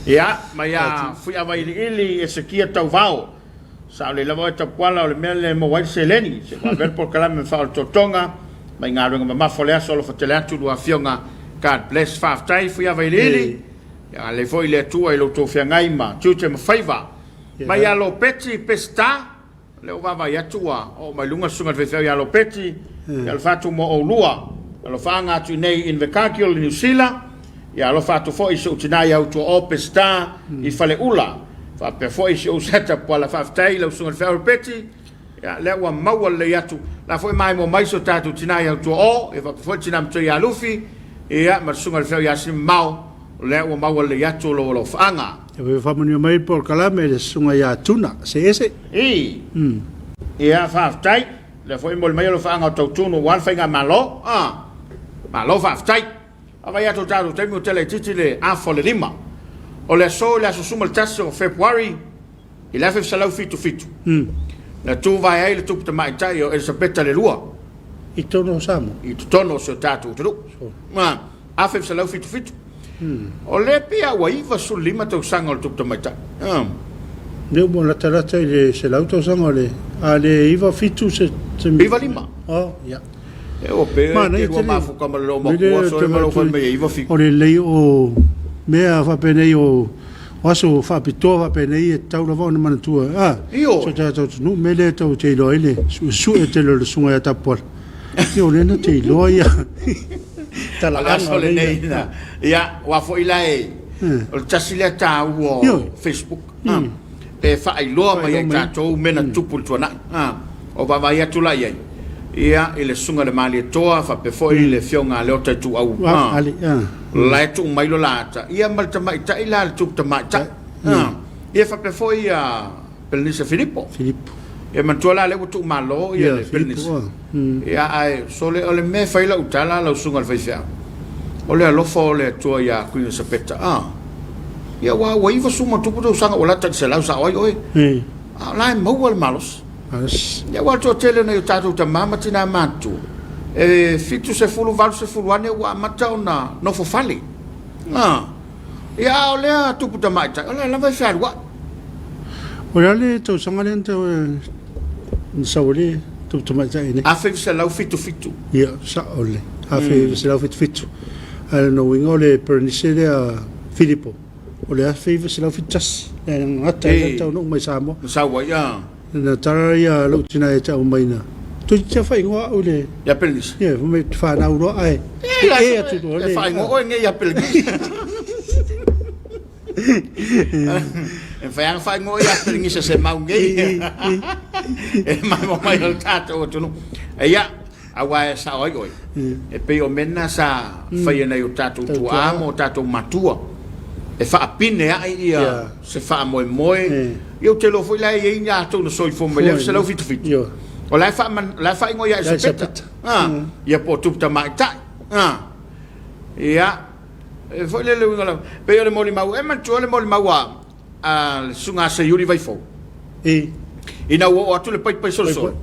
Ia, mai ia Fuiavailiili Esekia Tauvao. Sao lelei lava oe Tapuala o le mea lea e maua ai le seleni. Se ua avea le polokalame faaolatotoga mai galuega mamafa o le aso alofa tele atu lua afioga God bless. Faafetai Fuiava Iliili. Ia agalelei foi le Atua i lo outou feagai ma tiute ma faiva. Mai ia Lopeti Peseta, lea ua vaavaai atu ua oo mai luga le susuga i le faifeau ia Lopeti, ia alofa atu mo oulua. Alofaaga atu i nei i Invercargill i Niu Sila. Ia alofa atu foi i si ou tina ia Utuaoo Peseta i Faleula, faapea foi si ou Seta Puala. Faafetai i lau Susuga i le Feau Peti, ia lea ua maua lelei atu. La foi maimoa mai si o tatou tina ia Utuaoo, ia faapea foi le tina matua ia Lufi, ia ma le Susuga i le Feau ia Simamao, lea ua maua lelei atu lou alofaaga. Ia foi faamanuia mai le polokalame i le Susuga ia Tuna Seese. I. Ia faafetai. Lea foi e momoli mai alofaaga o Tautunu aua le Faigamalo. Malo faafetai. Vaavaai atu i le tatou taimi ua tele itiiti le afa o le 5. O le aso i le aso 11 o Fepuari i le 1977, na tuvae ai le tupu tamaitai o Elisapeta le Lua. I totonu o Samoa. I totonu o si o tatou atunuu. 1977. O lea pei a ua 95 tausaga o le tupu tamaitai. Lea ua latalata i le 100 tausaga o le, a le 97 se... 95. Oh, ia. E o pe Manaia te lua tele. mafuka ma le loo Mele makua sole ma te lou fai vaatui mai e 97. o le lelei o mea faapenei o o aso faapitoa faapenei e tatau lava ona manatua a Ioe. so tatou atunuu mea lea tou te iloa ai le suesue tele o le susuga ia Tapuala ia o lea na te iloa ia O le talaaga aso o lea lenei ia na ia aua foi la e o le tasi lea taua o Ioe. Facebook e faailoa mai ai tatou mea na tutupu i le tuanai. O vaavaai atu la i ai ia i le Susuga i le Malietoa faapea foi le Afioga a Leota Ituau la e tuu mai lo la ata ia ma le tamaitai la le tupu tamaitai ia faapea foi ia Pelenise Filipo. Filipo. Ia manatua la lea ua tuumalo ia le Pelenise. Ia ae sole o le mea e fai lau tala lau susuga i le faifeau. O le alofa o le Atua ia Queen Elisapeta. Ah. Ia ua ua 90 ma tupu tausaga ua lata i le 100 sao ai oe. A o la e maua le malosi. Malosi. Ia aua o le toatele o nai o tatou tama ma tina matutua e 70, 80 ane ua amata ona nofo fale. Ah. Ia a o lea tupu tamaitai, o lea lava e fealuai. O le a le tausaga lea na sau ai le tupu tamaitai nei? 1977. Ia, sao lelei. 1977. Ae o lona uiga o le Perenise lea Filipo, o le 1971. Lea na gata ai le taunuu mai Samoa. Na sau ai, a. Na tala ia lou tina ia te au mai na. Toeitiiti lava faaigoa au i le... Ia Pelenise. Ia, fai mai ou te fanau loa ae e atu loa le... E faaigoa oe nei ia Pelenise. E mafai lava ona faaigoa ia Pelenise se mau nei. E maimoa mai o le tatou atunuu. Ia, aua e sao ai oe, e pei o mea na sa fai e nai o tatou tuaa ma o tatou matua, e faapine ai ia se faamoemoe. Ia ou te iloa foi la e i ai latou na soifua mai le 1977, o la e faaigoa ia Elisapeta, ia po o Tupu Tamaitai. Ia, e foi lele uiga lava. Pei o le molimau, e manatua le molimau a le Susuga a Seiuli Vaifou. Ina ua oo atu le paipai solosolo,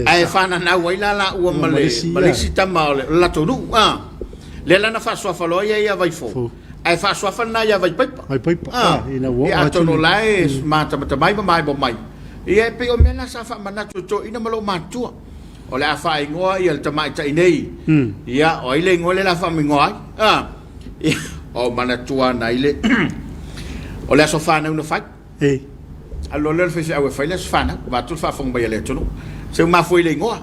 ae fananau ai la laua ma le isi tama o le latou nuu. Lea la na faasuafa loa ia ia Vaifou, ae faasuafa lena ia Vaipaipa. Ia atonu o la e matamatamai ma maimoa mai. Ia e pei o mea na sa faamanatu e toeaiina ma loomatua. O le a faaigoa ia le tamaitai nei. Ia, o ai le igoa lea o le a faaigoa ai? Ia, o manatua ana i le o le aso fanau na fai. Alu loa lea o le faifeau e fai le aso fanau, vaeatu le faafofoga mai a le atunuu. Se ua mafua i le igoa.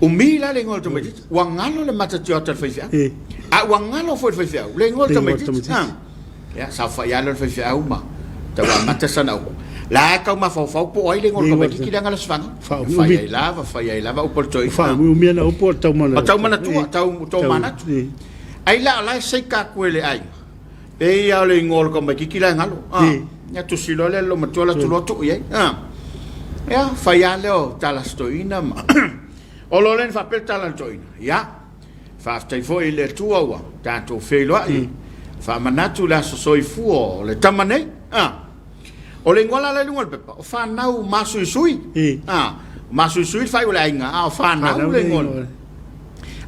Umi la le igoa o le tamaitiiti. Ua galo le mata tioata i le faifeau. A ua galo foi i le faifeau le igoa o le tamaitiiti. Ia, saofai lava lea o le faifeau ma tau amata sana upu. La e tau mafaufau po o ai le igoa o le tamaitiiti leaga le aso fanau. Fai ai lava, fai ai lava upu a le toeaina. Faaumiumi ana upu o le tau manatu. O tau manatua, tau manatu. Ai la, o la e seika atu e le aiga. Pei lava o le igoa o le tamaitiiti la e galo. Ia tusi loa lea i le loomatua o le atu loa tuu i ai. Ia, fai lava lea o tala a si toeaina ma... O lo lea na faapea le tala a le toeaina, Ia, faafetai foi i le Atua ua tatou feiloai, faamanatu le aso soifua o le tama nei. A, o le igoa la la i luga o le pepa, o Fanau Masuisui. A, Masuisui le faaiu o le aiga, a o Fanau le igoa.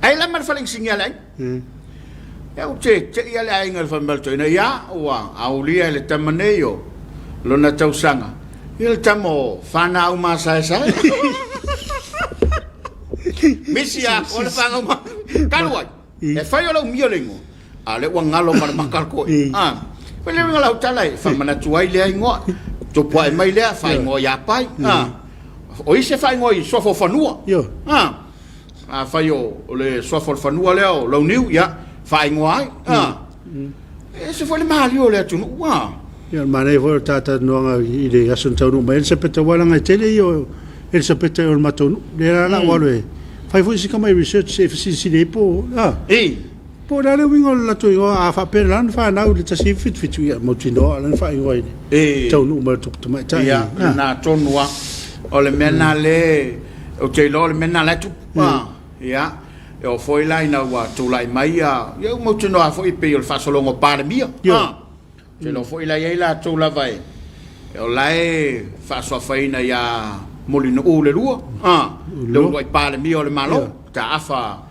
Ae la ma le fale inisinia a le aiga. Ia ou te te i a le aiga i le fai mai o le toeaina, ia, ua aulia e le tama nei o lona tausaga, ia le tama o Fanau Masaesae. Misi a ko le whangau ma. Talu ai. E whai o le umia le ingoa. A le ua ngalo ma le maka le koe. Ah. Koe le winga lau tala e whamanatu ai lea ingoa. Tupu ae mai lea whaingoa ia pai. Ah. O ise whaingoa i suafa o fanua. Ah. Afai o le suafa o le fanua lea o Launiu, ia, faaigoa ai. A, e ese foi le maliu o le atunuu, a. Ia, o le manaia foi o le talatalanoaga i le aso na taunuu mai ai Elisapeta, aua leaga e tele ia o Elisapeta i o le matou nuu. Lea la la ua alu e fai foi si tamai research se i fesilisili ai po o, a, po o le a le uiga o le latou igoa, a faapea na la na fanau i le 1977, ia, mautinoa la na faaigoa i le taunuu mai o le tamaitai. Ia, lena tonu lava. O le mea lena lea Ou te iloa o le mea lena la e tupu. Ia, e oo foi la ina ua tulai mai ia, ia ua mautinoa foi e pei o le faasologa o Palemia. Ou te iloa foi la e i ai latou lava e, o la e faasoafaina ia Mulinuu le lua, le uluai Palemia o le Malo, taafa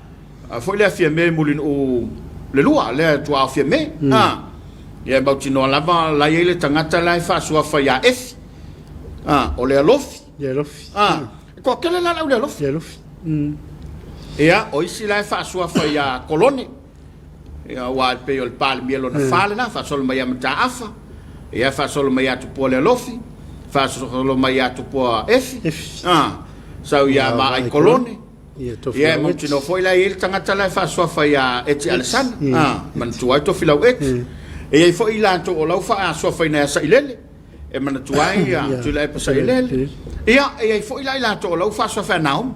foi lea Fiame Mulinuu le lua, lea tuaa o Fiame. Ia e mautinoa lava la e i ai le tagata la e faasoafa ia Efi, o le Alofi. Le alofi. Ah, e toatele la le au le alofi. Le alofi. Ia, o isi la e faasuafa ia Kolone. Ia, aua e pei o le Palemia lona fa lena, faasolo mai ia Mataafa. Ia, faasolo mai ia Tupua le alofi. Faasolo mai ia Tupua Efi. Efi. Ah, sau ia Vaai Kolone. Ia, Tofilau Ia, e mautinoa foi la e i ai le tagata la e faasuafa ia Eti Alesana. Ah, manatua ai Tofilau Eti. E i ai foi i latou o la ua faasuafaina ia Sailele. E manatua ai ia Tuilaepa Sailele. Ia, e i ai foi la i latou o la ua faasoafa ia Naomi.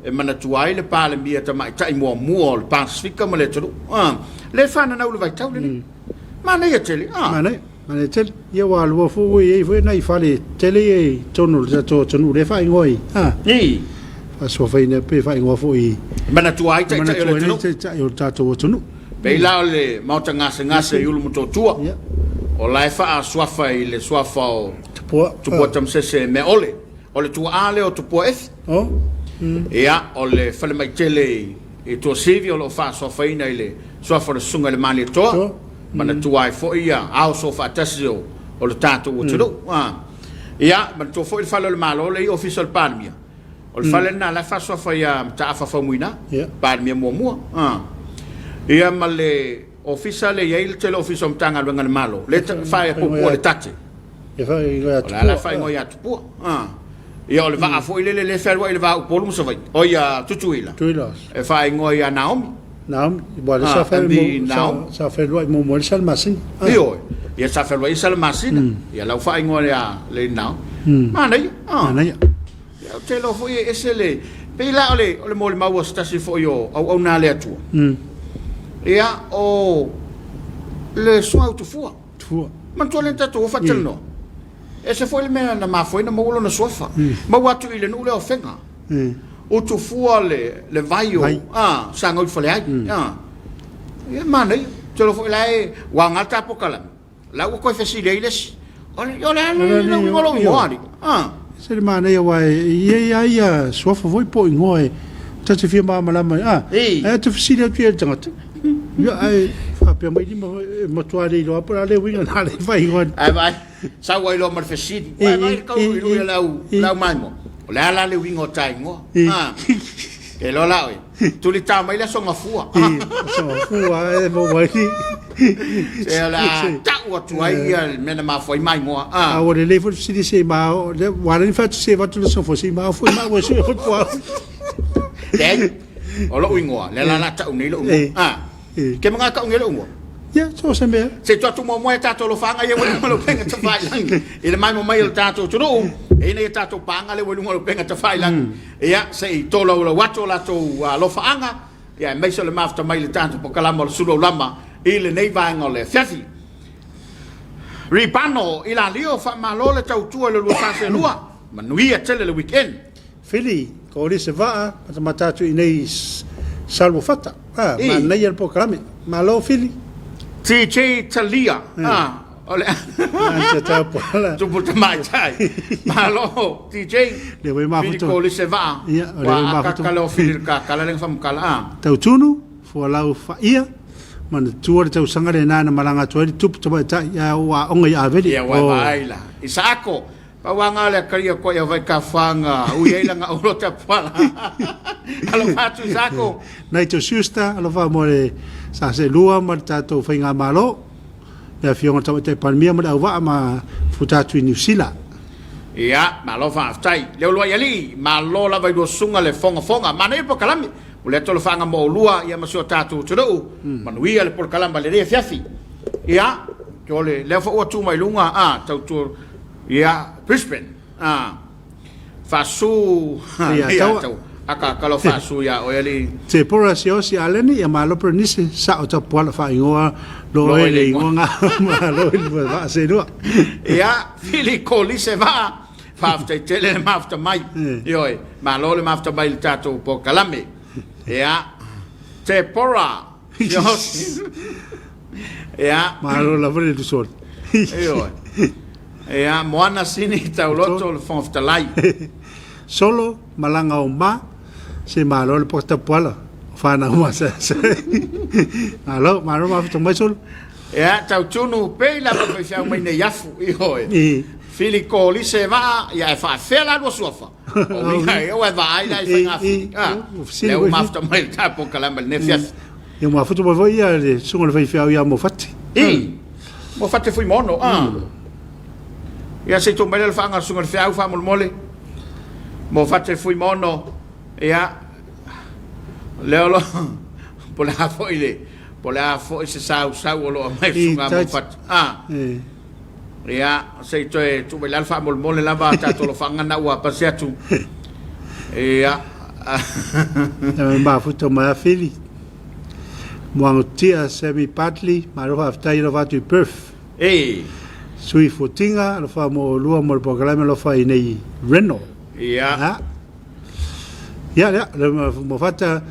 E manatua ai le Palemia tamaitai muamua o le Pasefika ma le atunuu. Ah, le fananau i le vaitau lenei. Manaia tele. Ah. Manaia, manaia tele. Ia ua alua foi ua i ai foi nai fale tele ia i totonu o le tatou atunuu lea e faaigoa i. Ah. I. Faasoafaina pe faaigoa foi i. E manatua ai taitai o le atunuu. Taitai o le tatou atunuu. Pei la o le Maota Gasegase i Ulumotootua, o la e faasuafa i le suafa o Tupua Tamasese Meaole. O le tuaa lea o Tupua Efi. Ia, o le falemaitele i Tuasivi o lo o faasuafaina i le suafa o le Susuga i le Malietoa, manatua ai foi ia ao soofaatasi o le tatou atunuu. Ia, manatua foi le fale o le Malo lea i Ofisa o le Palemia, O le fale lena la e faasoafa ia Mataafa Faumuina, Palemia muamua. Ia ma le ofisa lea e i ai le tele o ofisa o Matagaluega a le Malo, lea e faapuapua le tate. O la la e faaigoa ia Tupua. Ia o le vaa foi lele lea e fealuai i le va o Upolu ma Savaii, o ia Tutuila, e faaigoa ia Naomi. Naomi, aua lea sa sa fealuai muamua ai le Salamasina. Ioe, ia sa fealuai ai Salamasina, ia la ua faaigoa ia Lady Naomi. Manaia. Manaia. Ia, ou te iloa foi e ese le, pei la o le, o le molimau a se tasi foi o auauna a le Atua. Ia, o le Suaga Tufua. Tufua. Manatua lea na tatou o faatalanoa. Ese foi le mea na mafua ai ona maua lona suafa. Maua atu i le nuu lea o Fega. Utufua le, le vai o, a, sa gauifale ai. A. Ia, manaia. Ou te iloa foi la e, ua aoga le ta polokalame. La ua toe fesili ai le isi, O le, o le a le le uiga o lou igoa, alii? A. Se le manaia aua e i ai lava ia suafa foi po o igoa e ta te fia malamalama ai. A, ae te fesili atu i ai i le tagata, ia ae faapea mai lima e matua le iloa po o le a le uiga na le faaigoa. Ae vaai, sau ai loa ma le fesili, Uai vaai le tauiluilui a le au, le au maimoa, o le a la le uiga o ta igoa? A, e iloa la oe. Tulitao mai le Aso Gafua. Aso Gafua e maua ai. Se o le a tau atu ai ia le mea na mafua ai maimoa. A ua lelei foi le fesili se i ma ua ala ni fai atu se i avatu le Aso Gafua se i ma foi maua e sue foi po au. Leai, o lou igoa, lea la o le a tau nei lou igoa. Ke mga tau nei lou igoa? Ia, so o se mea. Se i tuu atu muamua e tatou alofaaga ia ua i luga o le upega tafailagi i le maimoa mai o le tatou atunuu, e i ai nai a tatou paaga lea ua i luga o le upega tafailagi. Ia, se i tolaulau atu o latou alofaaga, ia, aemaise o le mafuta mai i le tatou polokalama o le Sulu Aulama i lenei vaega o le afiafi. Ribano i Lalio, faamalo le tautua i le lua fase lua. Manuia tele le weekend. Fili, Kolise Vaa, matamata atu i inei i Saluafata. Ah, manaia le polokalame. Malo Fili. TJ Talia. Ah, o le Tupu tamaitai. Malo TJ. Le wai mafuta. Fili Kolise Vaa. Ia, o le wai mafuta. Akaka leo Fili le kakala le ngawhamukala. Ah. Tautunu, fualau faia, manatua le tausaga lena na malaga atu ai le tupu tamaitai ae o aoga i Aveli. Ia, wai vaai la. Isaako, Pau a nga lea karia koe ia vai ka whanga, ui ai langa olo te pala. Alofa atu Isaako. Nigel Schuster, alofa mo le sa se lua ma le tatou faigamalo, le Afioga i le Tamaitai Palemia ma le auvaa ma futa atu i Niu Sila. Ia, malo faafetai. Le uluai alii, malo lava i lua susuga le fogafoga. Manaia le polokalame. O lea tolofaga mo oulua ia ma si o tatou atunuu. Manuia le polokalame lelei afiafi. Ia, o le lea foi ua tu mai luga, a, tautua Ia, Brisbane, a, faasu, Ia, ia, taua. tau, aka, aka lo faasu ia oe alii. Te pora siosi aleni ia malo Bernice sa o tapuala faaigoa lo Lo oe oe le le ingoa ingoa. nga malo i le vaa senua. Ia, Fili Kolise vaa, faafetai tele le mafuta mai. Ioe, malo le mafuta mai i le tatou polokalame. Ia, Te pora siosi. Ia. Malo lava le lusoli. Ioe. Ia, Moana Sini Tauloto o le Fofoga Fetalai. Solo, malaga o ma, se malo le poka tapuala, o whanau ma sa sa. Malo, malo mafuta mai Solo. Ia, Tautunu, pei lava faifeau mai nei afu, ioe. I. Fili Kolise vaa, ia e faafea la lua suafa. O uiga, ia ua e vaai la i faiga fili. Ah, lea ua mafuta mai le tapo kalama i lenei afiafi. Ia mafuta mai foi ia le susuga i le faifeau ia Mofati. I, Mofati Fuimaono, ah. Ia se i tuu mai lea le faaga o le susuga i le feau faamolemole. Mofati Fuimaono, ia, lea o lo, po o le a foi le, po o le a foi se sausau o lo o aumai le susuga a Mofati. Ah. Ia, se i toe tuu mai lalo faamolemole lava a tatou alofaga na ua pasi atu. Ia. E mafuta mai a Fili. Moangotia Sammy Bartley, malo faafetai alofa atu i Perth. E. Sui Fotinga, alofa mo olua mo le polokalame alofa i nei Reno. Ia. Ia, ia, le mo fata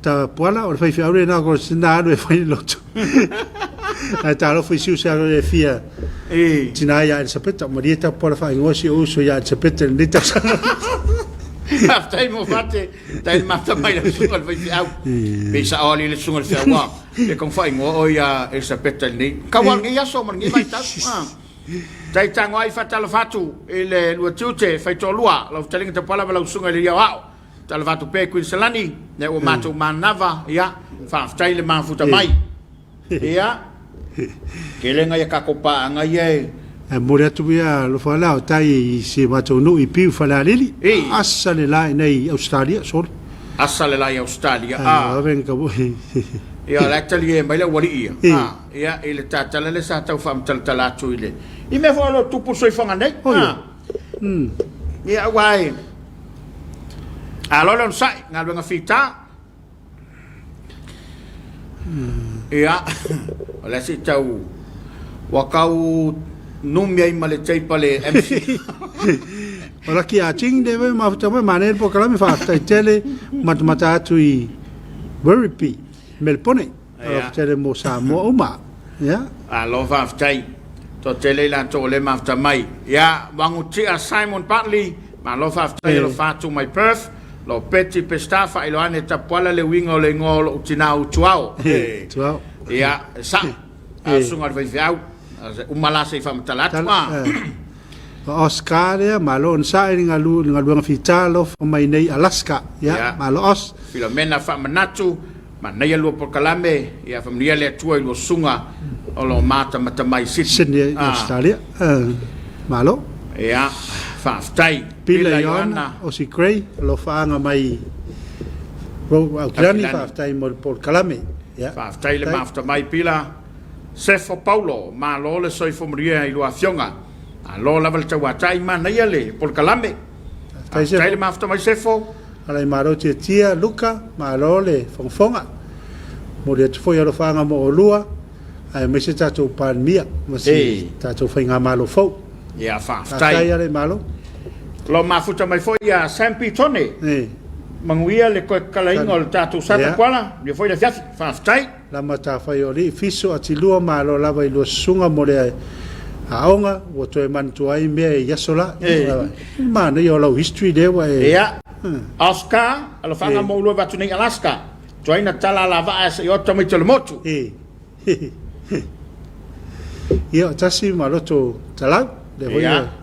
Ta puala, o le faifeau lena ko sina alu e fai le lotu. Ae talofa i si uso e fia tina ia Elisapeta. Malie ta puala whaingoa si uso ia Elisapeta i lenei tausaga. Faafetai mo fate, tai le mafta mai le susuga le faifeau. Pe sa oli le susuga le feau a, pe kong whaingoa o ia Elisapeta i lenei. Kau al lenei aso ma lenei vaitau. Tai tango ai whatalofa atu i le lua tiute whaitoalua, lau fetalaiga Tapuala ma lau susuga i le ia o ao. Talofa atu pea i Kuiniselani, lea ua matou manava, ia, faafetai le mafuta mai. Ia, tele ngai a kakou paaga ia e. E momoli atu ia alofa la o tai i si matou nuu i Piu Falealili. Asa le la inei i Australia, sole. Asa le la i Australia, a. Ave ka Ia, o la e talie mai le aualii ia. A, ia, i le tatala lea sa tau faamatalatala atu i le, i mea foi o lo o tupu i le soifuaga nei. A. Ia, aua e. Alo le onosai, galuega fita. Ia, o le se i tau, ua kau numi ai ma le teipa le MC. O laki a Ching le wei mafuta mai manaia le polokalame faafetai tele matamata atu i Werribee, Melbourne. Ia. Tele mo Samoa uma. Ia. Alo faafetai. Toatele i latou o lea mafuta mai. Ia, Wagutia Simon Bartley, malo faafetai alofa atu mai Perth. Lo Betty Pesta faailoa ane tapuala le uiga o le igoa o lou tina o Utuao. Utuao. Ia, e sao. A susuga i le faifeau. Uma la se i faamatala atu. O Oscar lea, malo onosai i le galuega fita alofa mai nei Alaska. Ia, malo Os. Filomena faamanatu, manaia lua polokalame, ia faamanuia le Atua i lua susuga o lo o matamata mai i Sydney. Sydney, Australia. Malo. Ia, faafetai. Pila Ioana, Ossie Gray, alofaaga mai Aukilani, faafetai mo le polokalame. Ia. Faafetai le mafuta mai Pila. Sefo Paulo, malo le soifua manuia i lua afioga. Malo lava le tauatai, manaia le polokalame. Faafetai le mafuta mai Sefo. Alai malo Tiatia, Luka, malo le fogafoga. Momoli atu foi alofaaga mo oulua, aemaise tatou Palemia ma si tatou faigamalo fou. Ia, faafetai. Faafetai Alai malo. Lo mafuta mai foi ia Sam Pitone. Manuia le toe tatalaina o le tatou Satapuala, manuia foi le afiafi. Faafetai. Lama tafai o alii fiso atilua malo lava i lua susuga mo le aoga ua toe manatua ai mea i aso la. Manaia o lau history lea ua e. Ia. Oscar, alofaga mo ulua vatu nei Alaska. Tuaina tala ala vaa se i ota mai te le motu. Ia, tasi ma loto talau. Lea foi e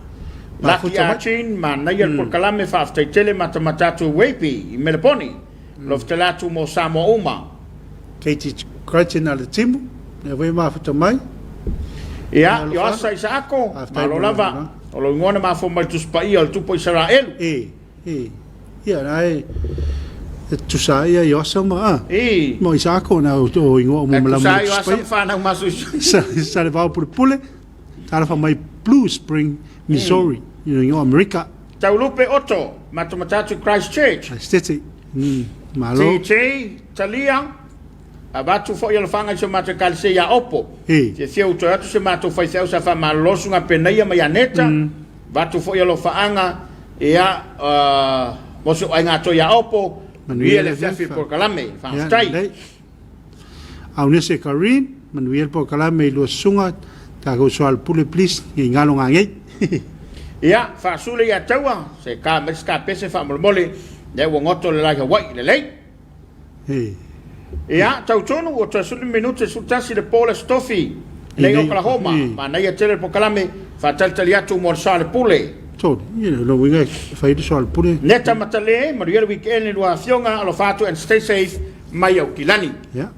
Laki Archin, manaia le polokalame, faafetai tele matamata atu i Weipi i Meleponi. Lofotela atu mo Samoa uma. Katie Crichton a le timu, lea foi e mafuta mai. Ia, Ioasa Isaako, malo lava. O lou igoa na mafua mai le Tusi Paia o le Tupu o Isaraelu. E, e. Ia, na e e tusa ai ia Ioasa ma a. E. Ma Isaako na o o igoa o E malama tusa le ai Tusi Ioasa ma Paia. whanau masu. Sa sa le vao pule talofa mai Blue Spring, Missouri, i igoa Amerika. Taulupe Otto, matamata atu i Christchurch. Aesthetic. Malo. TJ, Talia, avatu foi alofaga i si o matou ekalesia ia Opo. Fiafia ua toe atu si o matou faifeau sa faamalolo susuga Penaia ma Ianeta. Avatu foi alofaaga ia mo si ou aiga atoa ia Opo. Manuia le afiafi i le polokalame. Faafetai. Aunese Kareen, manuia le polokalame i lua susuga, tatou soalepule please, nei galo ngangei. Ia, faasule ia Taua, se ka mai se ka pese faamolemole, lea ua goto le lai Hawaii, lelei. Ia, tau tonu, ua toe 10 minute, 11 le po le Aso Tofi, nei Oklahoma, manaia tele le polokalame, faatalitali atu mo le soalepule. Tony, ia, lona uiga e fai le soalepule. Neta Matale, manuia le weekend i lua afioga, alofa atu and stay safe mai Aukilani. Ia.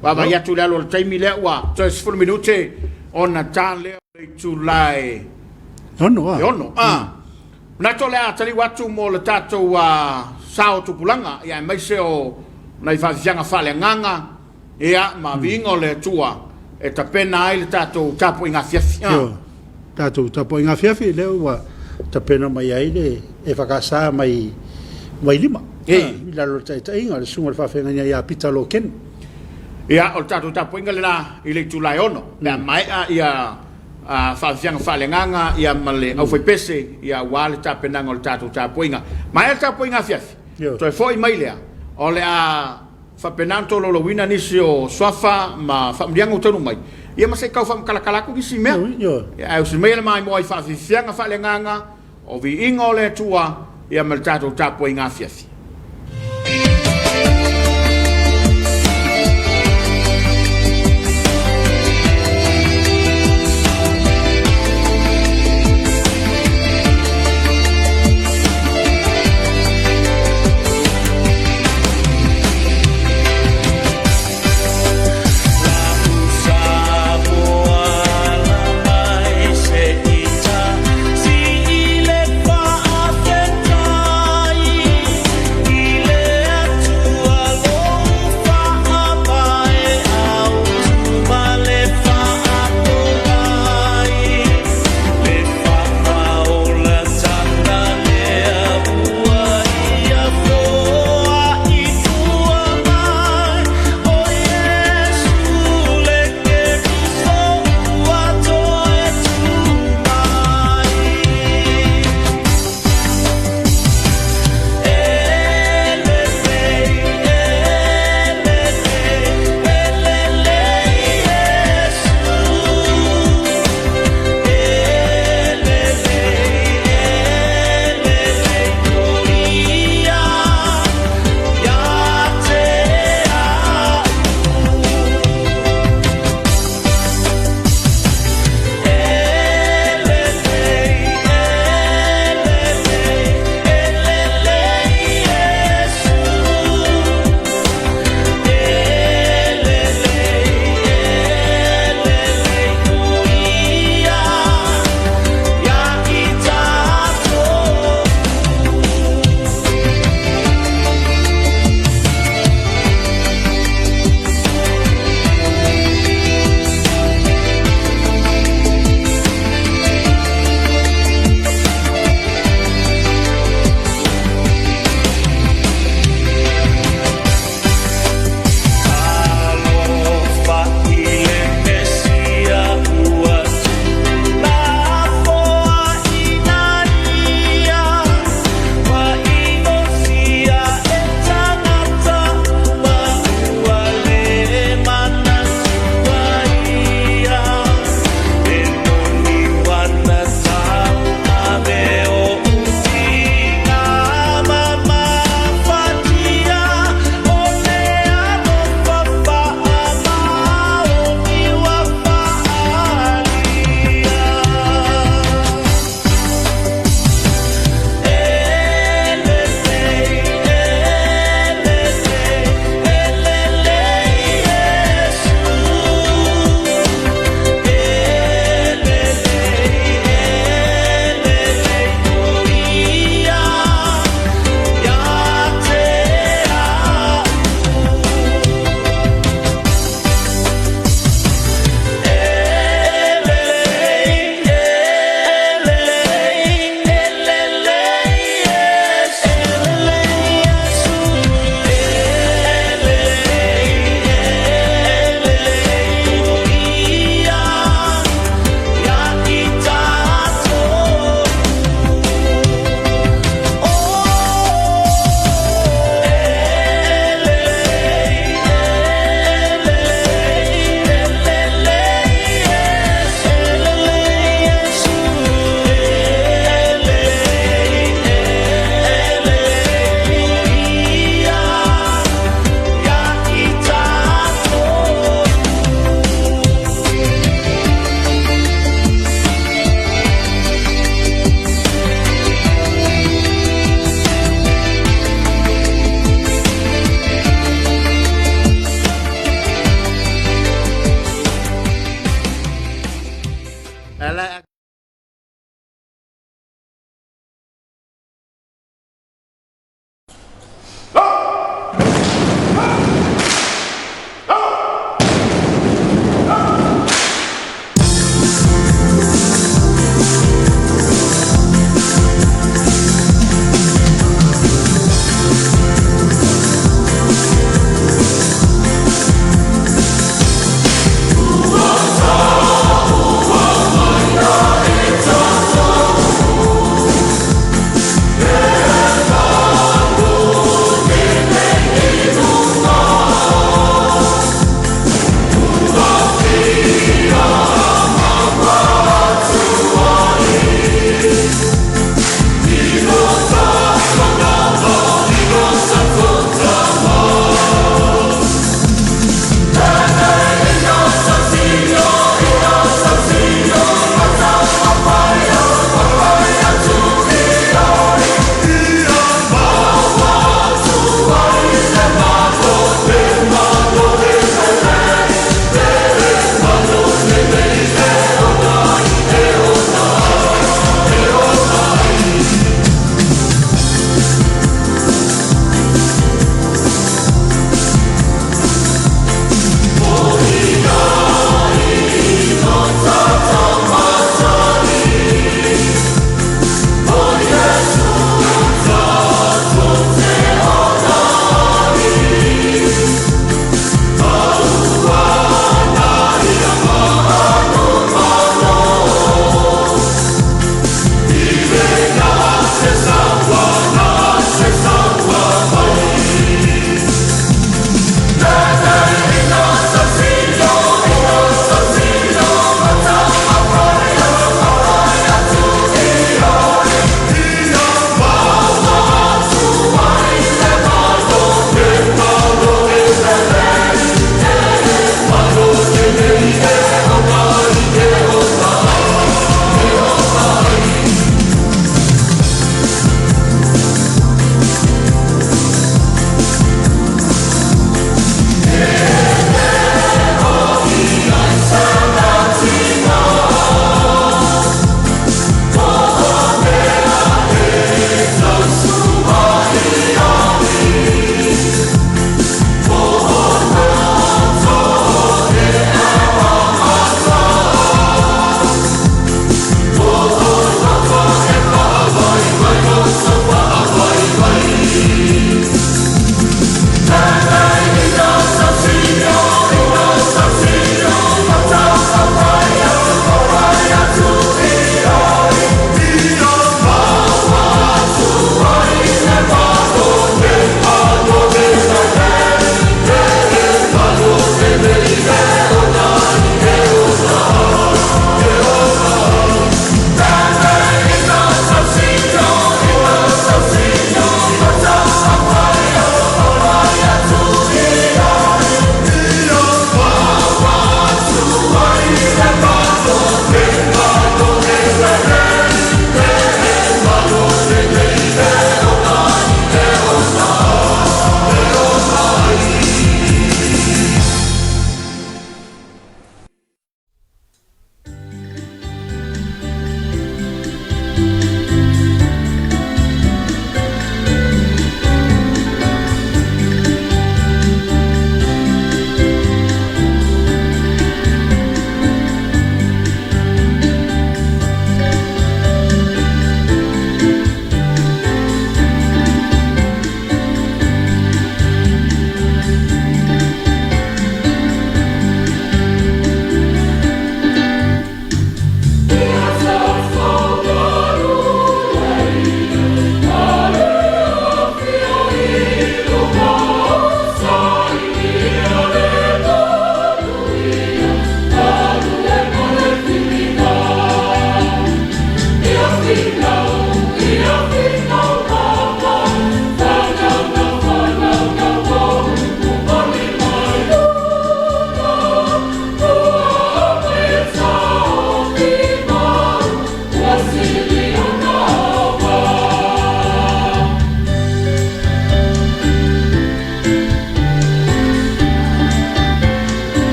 Vaavaai atu i le alu o le taimi lea ua toe 10 minute ona ta lea o le itula e 6 a. E 6 a. Manatu o le a taliu atu mo le tatou sao tupulaga ia aemaise o nai faafiafiaga faaleagaga ia ma viiga o le Atua e tapena ai le tatou tapuaiga afiafi. Ioe, tatou tapuaiga afiafi lea ua tapena mai ai le EFKS mai Vailima i lalo o le taitaiga o le Susuga i le Faafeagaiga ia Pita Lokeni. Ia, o le tatou tapuaiga lena i le itula e 6 pe a maea ia faafiafiaga faaleagaga ia ma le aufaipese ia aua le tapenaga o le tatou tapuaiga. Maea le tapuaiga afiafi, toe foi mai lea, o le a faapena ona tolaulauina nisi o suafa ma faamanuiaga ua taunuu mai, ia ma se i tau faamatalatala atu nisi mea. Ae usi maia le maimoa i faafiafiaga faaleagaga O viiga o le Atua ia ma le tatou tapuaiga afiafi.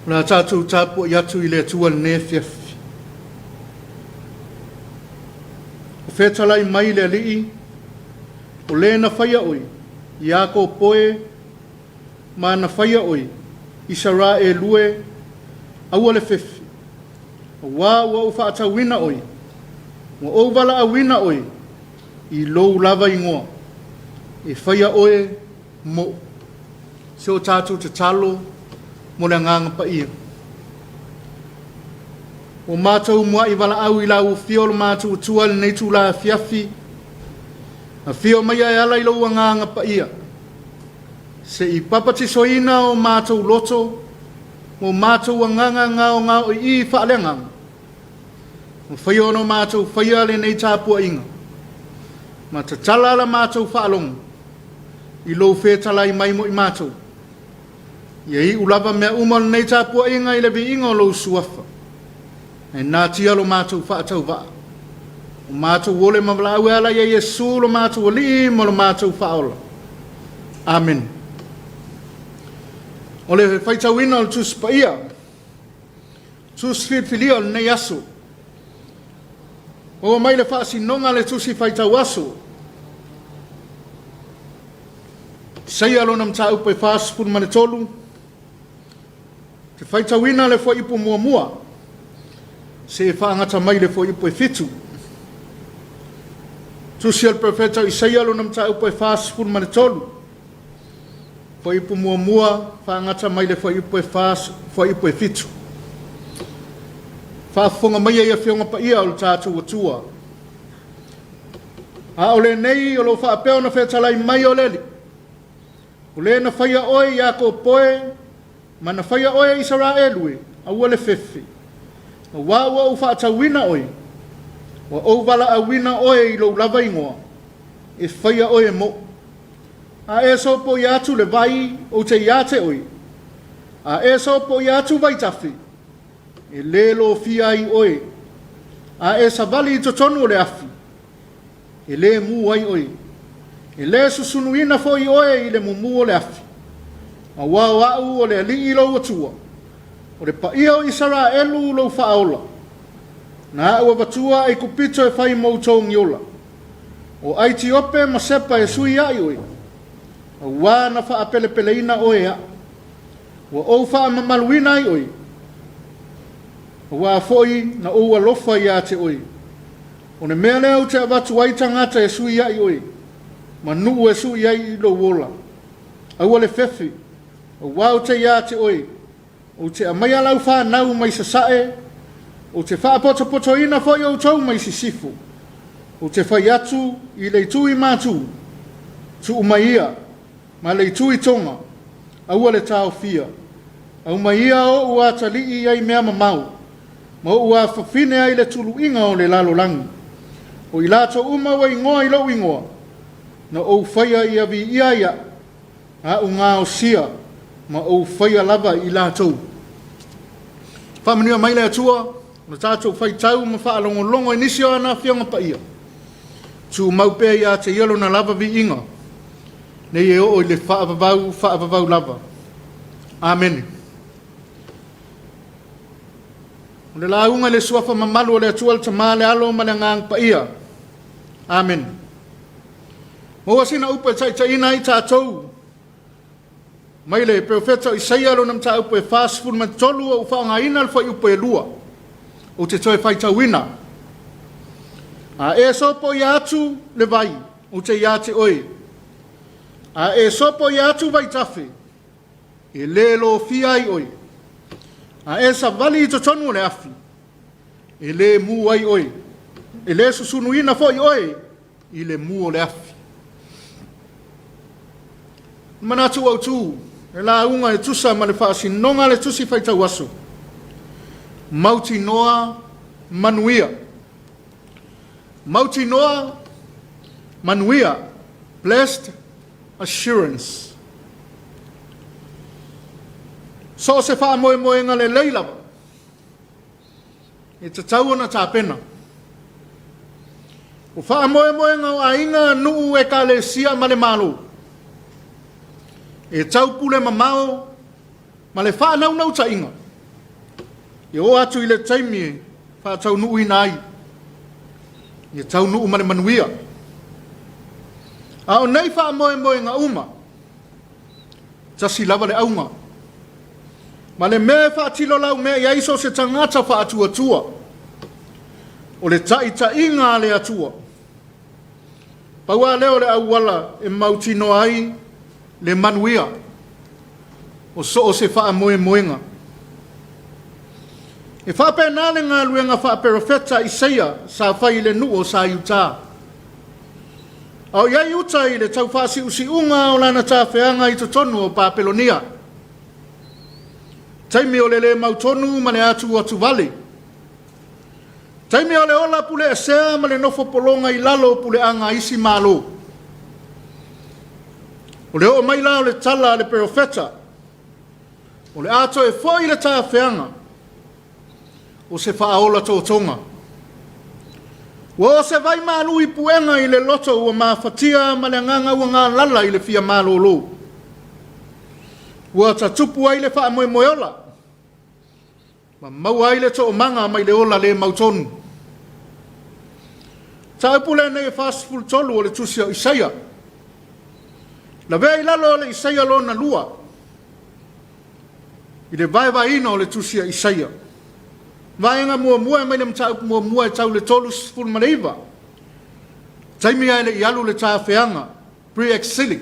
O le a tatou tapuai atu i le Atua i lenei afiafi. O fetalai mai le Alii, o le na faia oe, Iakopo e, ma na faia oe, Isaraelu e, aua le fefe, auā ua ou faatauina oe, ua ou valaauina oe i lou lava igoa, e faia oe moʻu. Se o tatou tatalo mo le Agaga Paia. Ua matou mua'i valaau i lau Afio lo matou Atua i lenei itula afiafi, Afio mai e ala i lou Agaga Paia, se i papatisoina o matou loto ma o matou agaga gaogaoi'i faaleagaga, ma faia ona o matou faia lenei tapuaiga, ma tatala la matou faalogo i lou fetalai mai mo i matou. Ia iu lava mea uma o lenei tapuaiga i le viiga o lou Suafa, ae natia lo matou faatauvaa, o matou ole ma valaau e ala ia Iesu lo matou Alii ma lo matou Faaola. Amene. O le faitauina o le Tusi Paia, Tusi filifilia o lenei aso, maua mai le faasinoga a le Tusi Faitau Aso, Isaia lona mataupu e 43, te faitauina le fuaiupu muamua, se e faagata mai le fuaiupu e 7. Tusi a le Perofeta o Isaia lona mataupu e 43, fuaiupu muamua, faagata mai le fuaiupu e 4, fuaiupu e 7. Faafofoga maia i Afioga Paia o le tatou Atua. A o lenei o lo o faapea ona fetalai mai o le Alii, o le na faia oe Iakopo e, ma na faia oe Isaraelu e, aua le fefe, auā ua ou faatauina oe, ua ou valaauina oe i lou lava igoa, e faia oe e moʻu. A e sopoia atu le vai, ou te iā te oe, a e sopoia atu vaitafe, e lē lofia ai oe, a e savali i totonu o le afi, e lē mū ai oe, e lē susunuina foi oe i le mumu o le afi, auā o a'u o le Alii lou Atua, o le Paia o Isaraelu lou Faaola, na a'u avatua Aikupito e fai mou togiola, o Aitiope ma Sepa e sui a'i oe, auā na faapelepeleina oe e a'u. Ua ou faamamaluina ai oe, auā foi na ou alofa iā te oe. O le mea lea ou te avatu ai tagata e sui a'i oe, ma nuu e sui ai i lou ola. Aua le fefe, auā ou te iā te oe, ou te aumaia lau fanau mai sasae, ou te faapotopotoina foi outou mai sisifo. Ou te fai atu i le itu i Matū, tuu mai ia, ma le itu i Tonga, aua le taofia. Aumai ia oʻu atalii ai mea mamao, ma oʻu afafine ai le tuluiga o le lalolagi. O i latou uma ua igoa i lou igoa, na ou faia ia viia ai aʻu, aʻu gaosia, ma ou faia lava i latou. Faamanuia mai le Atua, o le tatou faitau ma faalogologo i nisi o ana Afioga Paia. Tumau pea ia te ia lona lava viiga, nei e oo i le faavavau faavavau lava. Amene. O le lauga i le suafa mamalu o le Atua le Tama, le Alo ma le Agaga Paia. Amene. Maua sina upu e taitaiina ai tatou mai le Perofeta o Isaia lona mataupu e 43 o ou faaaogaina le fuaiupu e 2. Ou te toe faitauina. A e sopoia atu le vai, ou te ia te oe. A e sopoia atu vaitafe, e lē lofia ai oe. A e savali i totonu o le afi, e lē mū ai oe, e lē susunuina foi oe i le mū o le afi. Manatu autu, le lauga e tusa ma le faasinoga le tusi faitau aso. Mautinoa manuia. Mautinoa manuia. Blessed assurance. So o se faamoemoega lelei lava, e tatau ona tapena. O faamoemoega o aiga, nuu, ekalesia ma le Malo, e taupule mamao ma le faanaunautaiga, e oo atu i le taimi e faataunuuina ai, ia taunuu ma le manuia. A o nei faamoemoega uma, tasi lava le auga, ma le mea e faatilo laumea i ai so o se tagata faatuatua, o le taitaiga a le Atua. Pau lava lea o le auala e mautinoa ai le manuia o so o se faamoemoega. E faapena le galuega faaperofeta Isaia sa fai i le nuu o sa Iutā. A o i ai uta i le tau faasiusiuga o lana tafeaga i totonu o Papelonia. Taimi o le lē mautonu ma le atuatuvale. Taimi o le ola puleesea ma le nofo pologa i lalo o puleaga a isi Malo. O le oo mai la o le tala a le perofeta, o le a toe foi le tafeaga o se faaola totoga. Ua o se vai malu i puega i le loto ua mafatia ma le agaga ua galala i le fia malolo. Ua tatupu ai le faamoemoeola ma maua ai le toomaga mai le ola le mautonu. Mataupu lenei e 43 o le tusi o Isaia. Lavea i lalo o le Isaia lona lua i le vaevaeina o le tusi a Isaia. Vaega muamua e mai le mataupu muamua e tau le 39. Taimi ae le i alu le tafeaga, pre-exilic.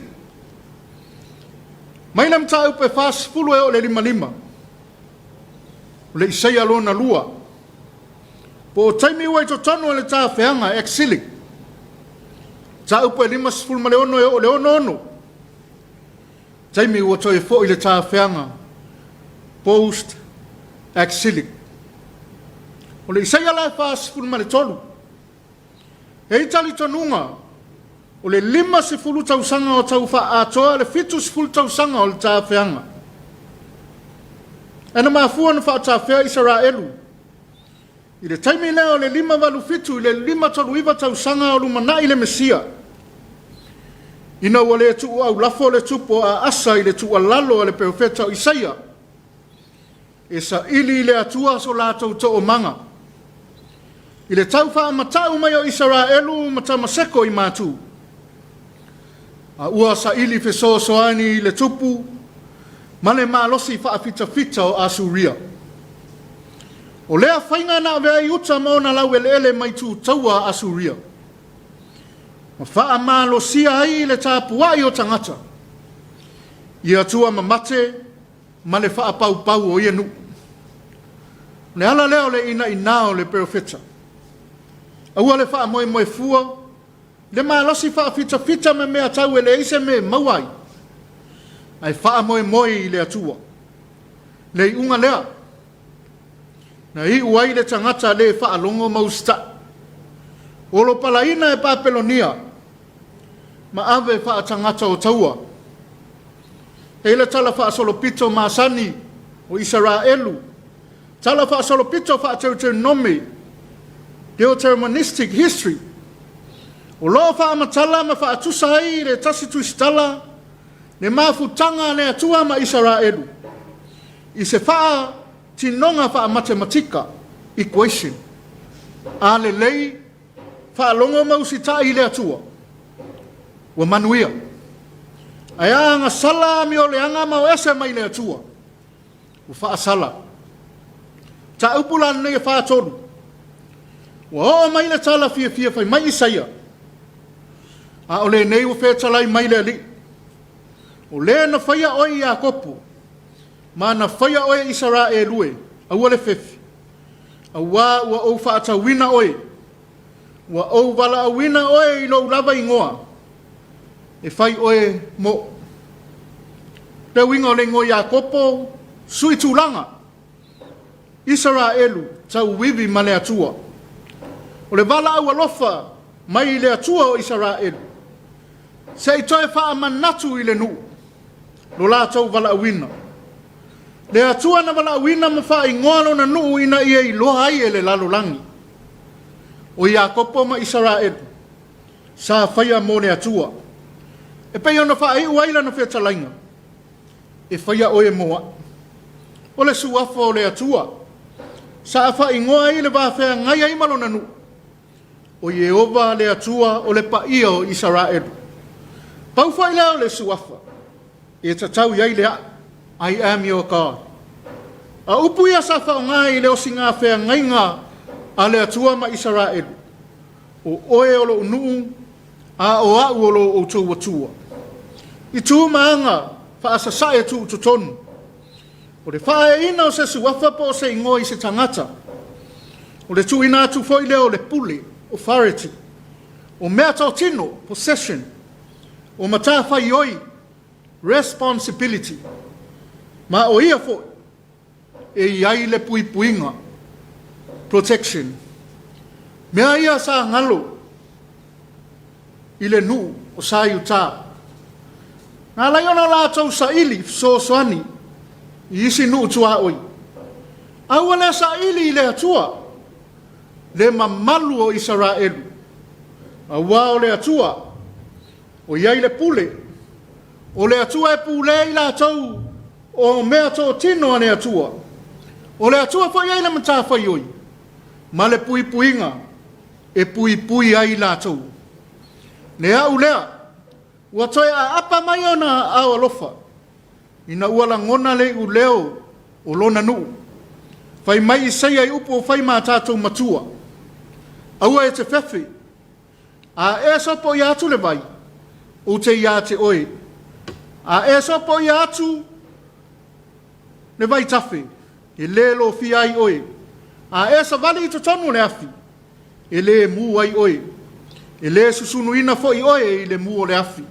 Mai le mataupu e 40 e oo le 55. O le Isaia lona lua. Po o taimi ua i totonu o le tafeaga, exilic. Mataupu e 56 e oo le 66. Taimi ua toe foi le tafeaga, post-exilic. O le Isaia la e 43. E i ai talitonuga o le 50 tausaga o tau faaatoa le 70 tausaga o le tafeaga. Ae na mafua ona faatafea Isaraelu i le taimi lea o le 587 i le 539 tausaga o lumanai le Mesia, ina ua le tuu aulafo le tupu o Aasa i le tuualalo a le perofeta o Isaia, e saili i le Atua so latou toomaga. I le tau faamatau mai o Isaraelu ma Tamaseko i Matu, a ua saili fesoasoani i le tupu ma le malosi faafitafita o Asuria. O lea faiga na avea ai uta ma ona laueleele mai tutaua a Asuria, ma faamalosia ai le tapuai o tagata, i Atua mamate ma le faapaupau o ia nuu. O le ala lea o le inaina o le perofeta. Aua le faamoemoe fua, le malosi faafitafita ma mea tau e leai se mea e maua ai, ae faamoemoe i le Atua. Le iuga lea, na iu ai le tagata le faalogo ma usitai. Ua lopalaina e Papelonia ma ave faatagata o taua. E i le tala faasolopito masani o Isaraelu, tala faasolopito faa-Deuteronomy, Deuteronomistic history, o lo o faamatala ma faatusa ai le tasi tusitala le mafutaga a le Atua ma Isaraelu i se faatinoga faamatematika, equation, a lelei faalogo ma usitai i le Atua, ua manuia. Ae a agasala amioleaga ma o ese mai le Atua, ua faasala. Mataupu la lenei e 43. Ua oo mai le tala fiafia fai mai Isaia, A o lenei ua fetalai mai le Alii, O le na faia oe i Iakopo, ma na faia oe e Isaraelu e, aua le fefe, auā ua ou faatauina oe, ua ou valaauina oe i lou lava igoa, e fai oe moʻu. Le uiga o le igoa Iakopo, sui tulaga, Isaraelu, tauivi ma le Atua. O le valaau alofa mai i le Atua o Isaraelu, se i toe faamanatu i le nuu lo latou valaauina. Le Atua na valaauina ma faaigoa lona nuu ina ia iloa ai e le lalolagi. O Iakopo ma Isaraelu, sa faia mo le Atua. E pei ona faaiu ai lana fetalaiga, E faia oe mo aʻu. O le suafa o le Atua, sa faaigoa ai le va feagai ai ma lona nuu, o Ieova le Atua o le paia o Isaraelu. Pau foi lea o le suafa e tatau i ai le aʻu, I am your God. A upu ia sa faaaoga i le osiga feagaiga a le Atua ma Isaraelu, O oe o loʻu nuu, a o aʻu o lo outou Atua. I tu ma aga faasasae tuu totonu. O le faaeaina o se suafa po o se igoa i se tagata. O le tuuina atu foi lea o le pule, authority, o meatotino, possession, o matafaioi, responsibility, ma o ia foi e i ai le puipuiga, protection. Mea ia sa galo i le nuu o Saiutā. Na ala ai ona latou saili fesoasoani i isi nuu tuaoi. A ua le saili i le Atua le mamalu o Isaraelu, aua o le Atua o i ai le pule, o le Atua e pulea i latou o mea totino a le Atua. O le Atua foi e i ai le matafaioi ma le puipuiga e puipui ai latou. Le au lea, ua toe aapa mai ona aao alofa, ina ua lagona le iuleo o lona nuu. Fai mai Isaia i upu o fai ma tatou matua, Aua e te fefe, a e sopoia atu le vai, ou te iā te oe. A e sopoia atu le vaitafe, e lē lofia ai oe. A e savali i totonu o le afi, e lē mū ai oe, e lē susunuina foi oe i le mū o le afi.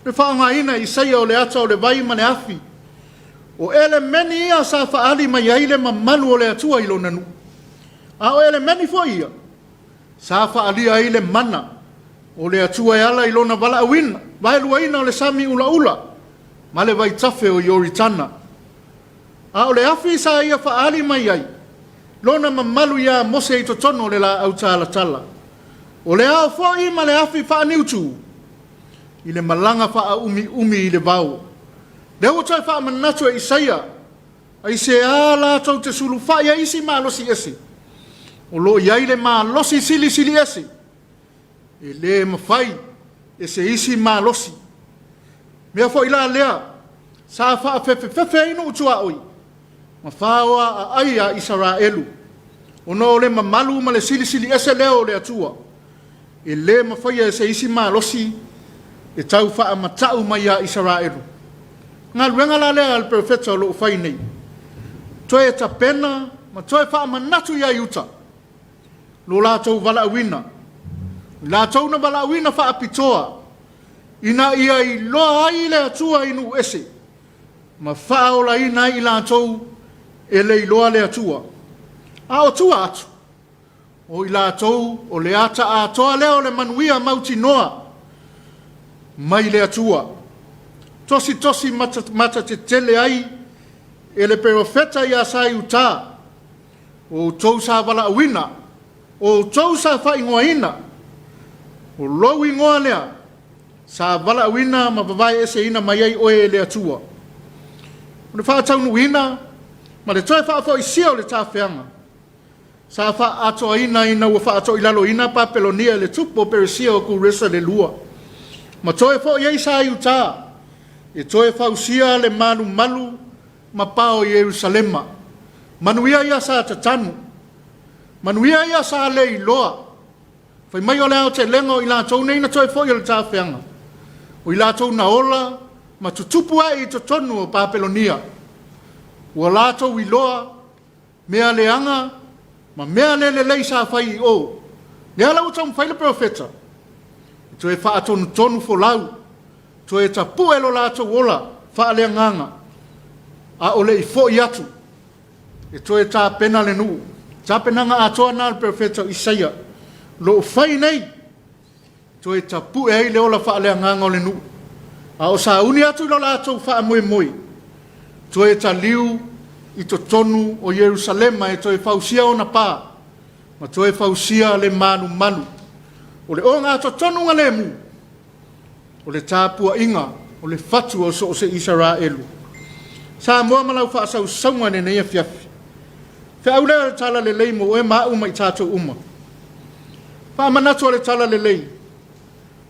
Le faaaogaina e Isaia o le ata o le vai ma le afi, o elemeni ia sa faaali mai ai le mamalu o le Atua i lona nuu. A o elemeni foi ia sa faaalia ai le mana o le Atua e ala i lona valaauina, vaeluaina o le sami ulaula ma le vaitafe o Ioritana. A o le afi sa ia faaali mai ai lona mamalu iā Mose i totonu o le laau talatala. O le ao foi ma le afi faaniutu i le malaga faaumiumi i le vao. Lea ua toe faamanatu e Isaia, aisea latou te sulufai ai isi malosi ese, o lo o i ai le malosi silisili ese e le mafai e se isi malosi. Mea foi la lea sa faafefefefe ai nuu tuaoi ma faoa aai a Isaraelu, ona o le mamalu ma le silisili ese lea o le Atua, e le mafaia e se isi malosi e tau faamata'u mai iā Isaraelu. Galuega la lea a le perofeta o lo o fai nei, toe tapena ma toe faamanatu iā Iuta lo latou valaauina, i latou na valaauina faapitoa ina ia iloa ai le Atua i nuu ese, ma faaolaina ai i latou e le iloa le Atua. A o tua atu, o i latou o le ata atoa lea o le manuia mautinoa mai le Atua. Tositosi matatetele ai e le perofeta iā Saiutā, o outou sa valaauina, o outou sa faaigoaina, o lou igoa lea sa valaauina ma vavaeeseina mai ai oe e le Atua. O le faataunuuina ma le toe faafoisia o le tafeaga sa faaatoaina ina ua faatoilaloina Papelonia e le tupu o Peresia o Kuresa le Lua, ma toe foi ai Saiutā e toe fausia le malumalu ma pao Ierusalema. Manuia ia sa tatanu. Manuia ia sa le iloa. Fai mai o le aotelega o i latou nei na toe foi o le tafeaga, o i latou na ola ma tutupu ae i totonu o Papelonia, ua latou iloa mea leaga ma mea le lelei sa fai i o. Lea la ua taumafai le perofeta e toe faatonutonu folau, toe tapue lo latou ola faaleagaga, a o le i foi atu e toe tapena le nuu. Tapenaga atoa na a le perofeta o Isaia, o lo o fai nei, toe tapue ai le ola faaleagaga o le nuu, a o sauni atu i lo latou faamoemoe, toe taliu i totonu o Ierusalema e toe fausia ona pa, ma toe fausia le malumalu. O le ogatotonu lemu, o le tapuaiga o le fatu o so o se Isaraelu. Samoa ma lau faasausauga i lenei afiafi. Feau lea o le Talalelei mo oe ma au ma i tatou uma. Faamanatu o le Talalelei,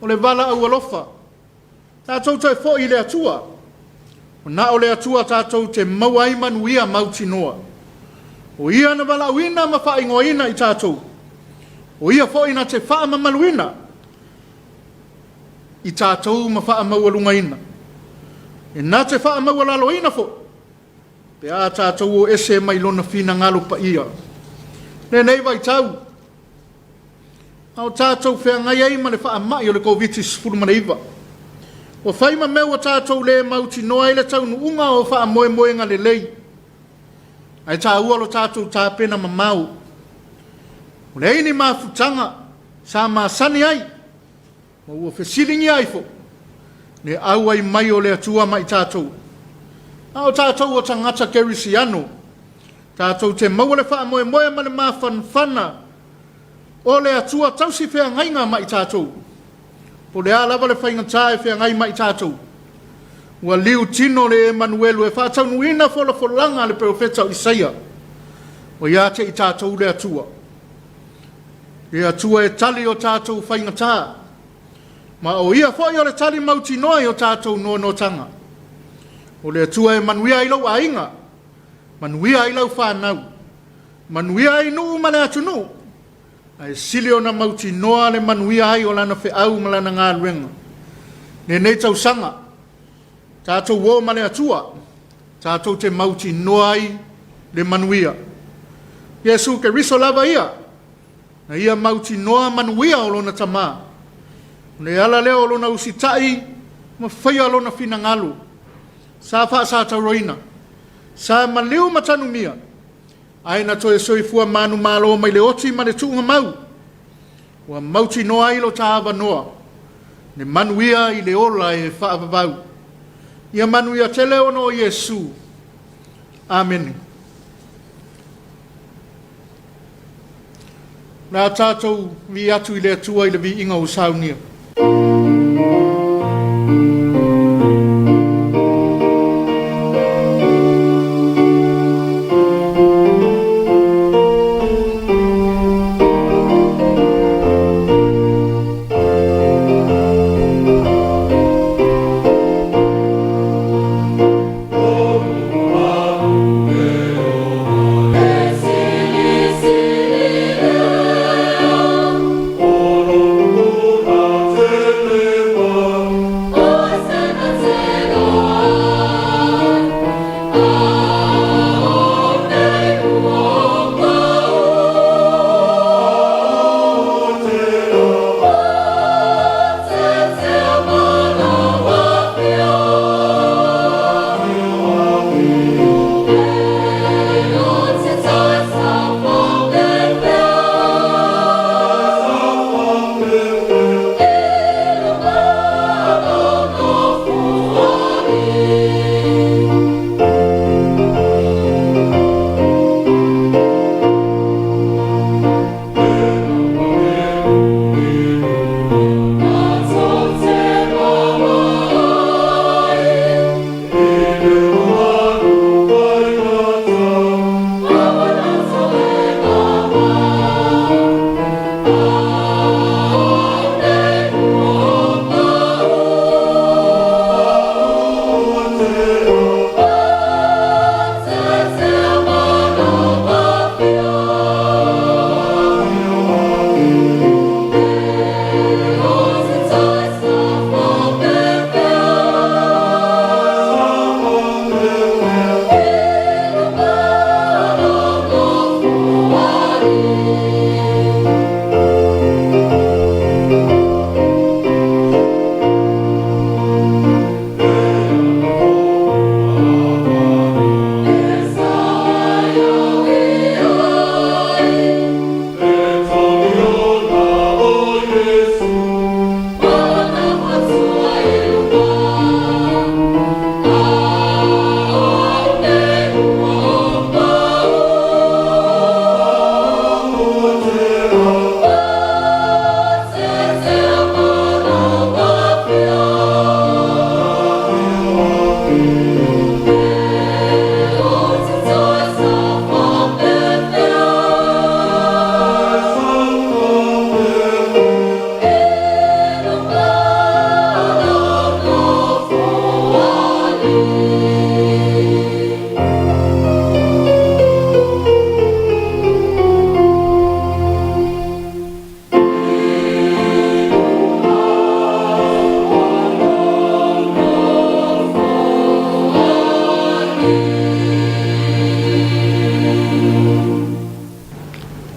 o le valaau alofa, tatou toe foi i le Atua. Ua na o le Atua tatou te maua ai manuia mautinoa. O Ia na valaauina ma faaigoaina i tatou. O Ia foi na te faamamaluina i tatou ma faamaualugaina. E na te faamaualaloina foi pe a tatou o ese mai Lona finagalo paia. Lenei vaitau, a o tatou feagai ai ma le faamai o le Koviti-19, ua fai ma mea ua tatou le mautinoa ai le taunuuga o faamoemoega lelei, ae taua lo tatou tapena mamao. Ua leai ni mafutaga sa masani ai, ma ua fesiligia ai foi le auai mai o le Atua ma i tatou. A o tatou o tagata kerisiano, tatou te maua le faamoemoe ma le mafanafana o le Atua tausi feagaiga ma i tatou. Po o le a lava le faigata e feagai ma i tatou, ua liu tino le Emanuelu e faataunuuina folafolaga a le perofeta o Isaia, ua ia te i tatou le Atua. Le Atua e tali o tatou faigata, ma o Ia foi o le tali mautinoa i o tatou noanoataga. O le Atua e manuia ai lou aiga, manuia ai lau fanau, manuia ai nuu ma le atunuu, ae sili ona mautinoa le manuia ai o lana feau ma lana galuega. Lenei tausaga, tatou o ma le Atua, tatou te mautinoa ai le manuia. Iesu Keriso lava ia, na ia mautinoa manuia o lona Tama. O le ala lea o lona usitai ma faia lona finagalo. Sa faasatauroina, sa maliu ma tanumia, ae na toe soifua manumalo mai le oti ma le tuugamau. Ua mautinoa ai lo ta avanoa, le manuia i le ola e faavavau. Ia manuia tele ona o Iesu. Amene. O le a tatou vii atu i le Atua i le viiga ua saunia.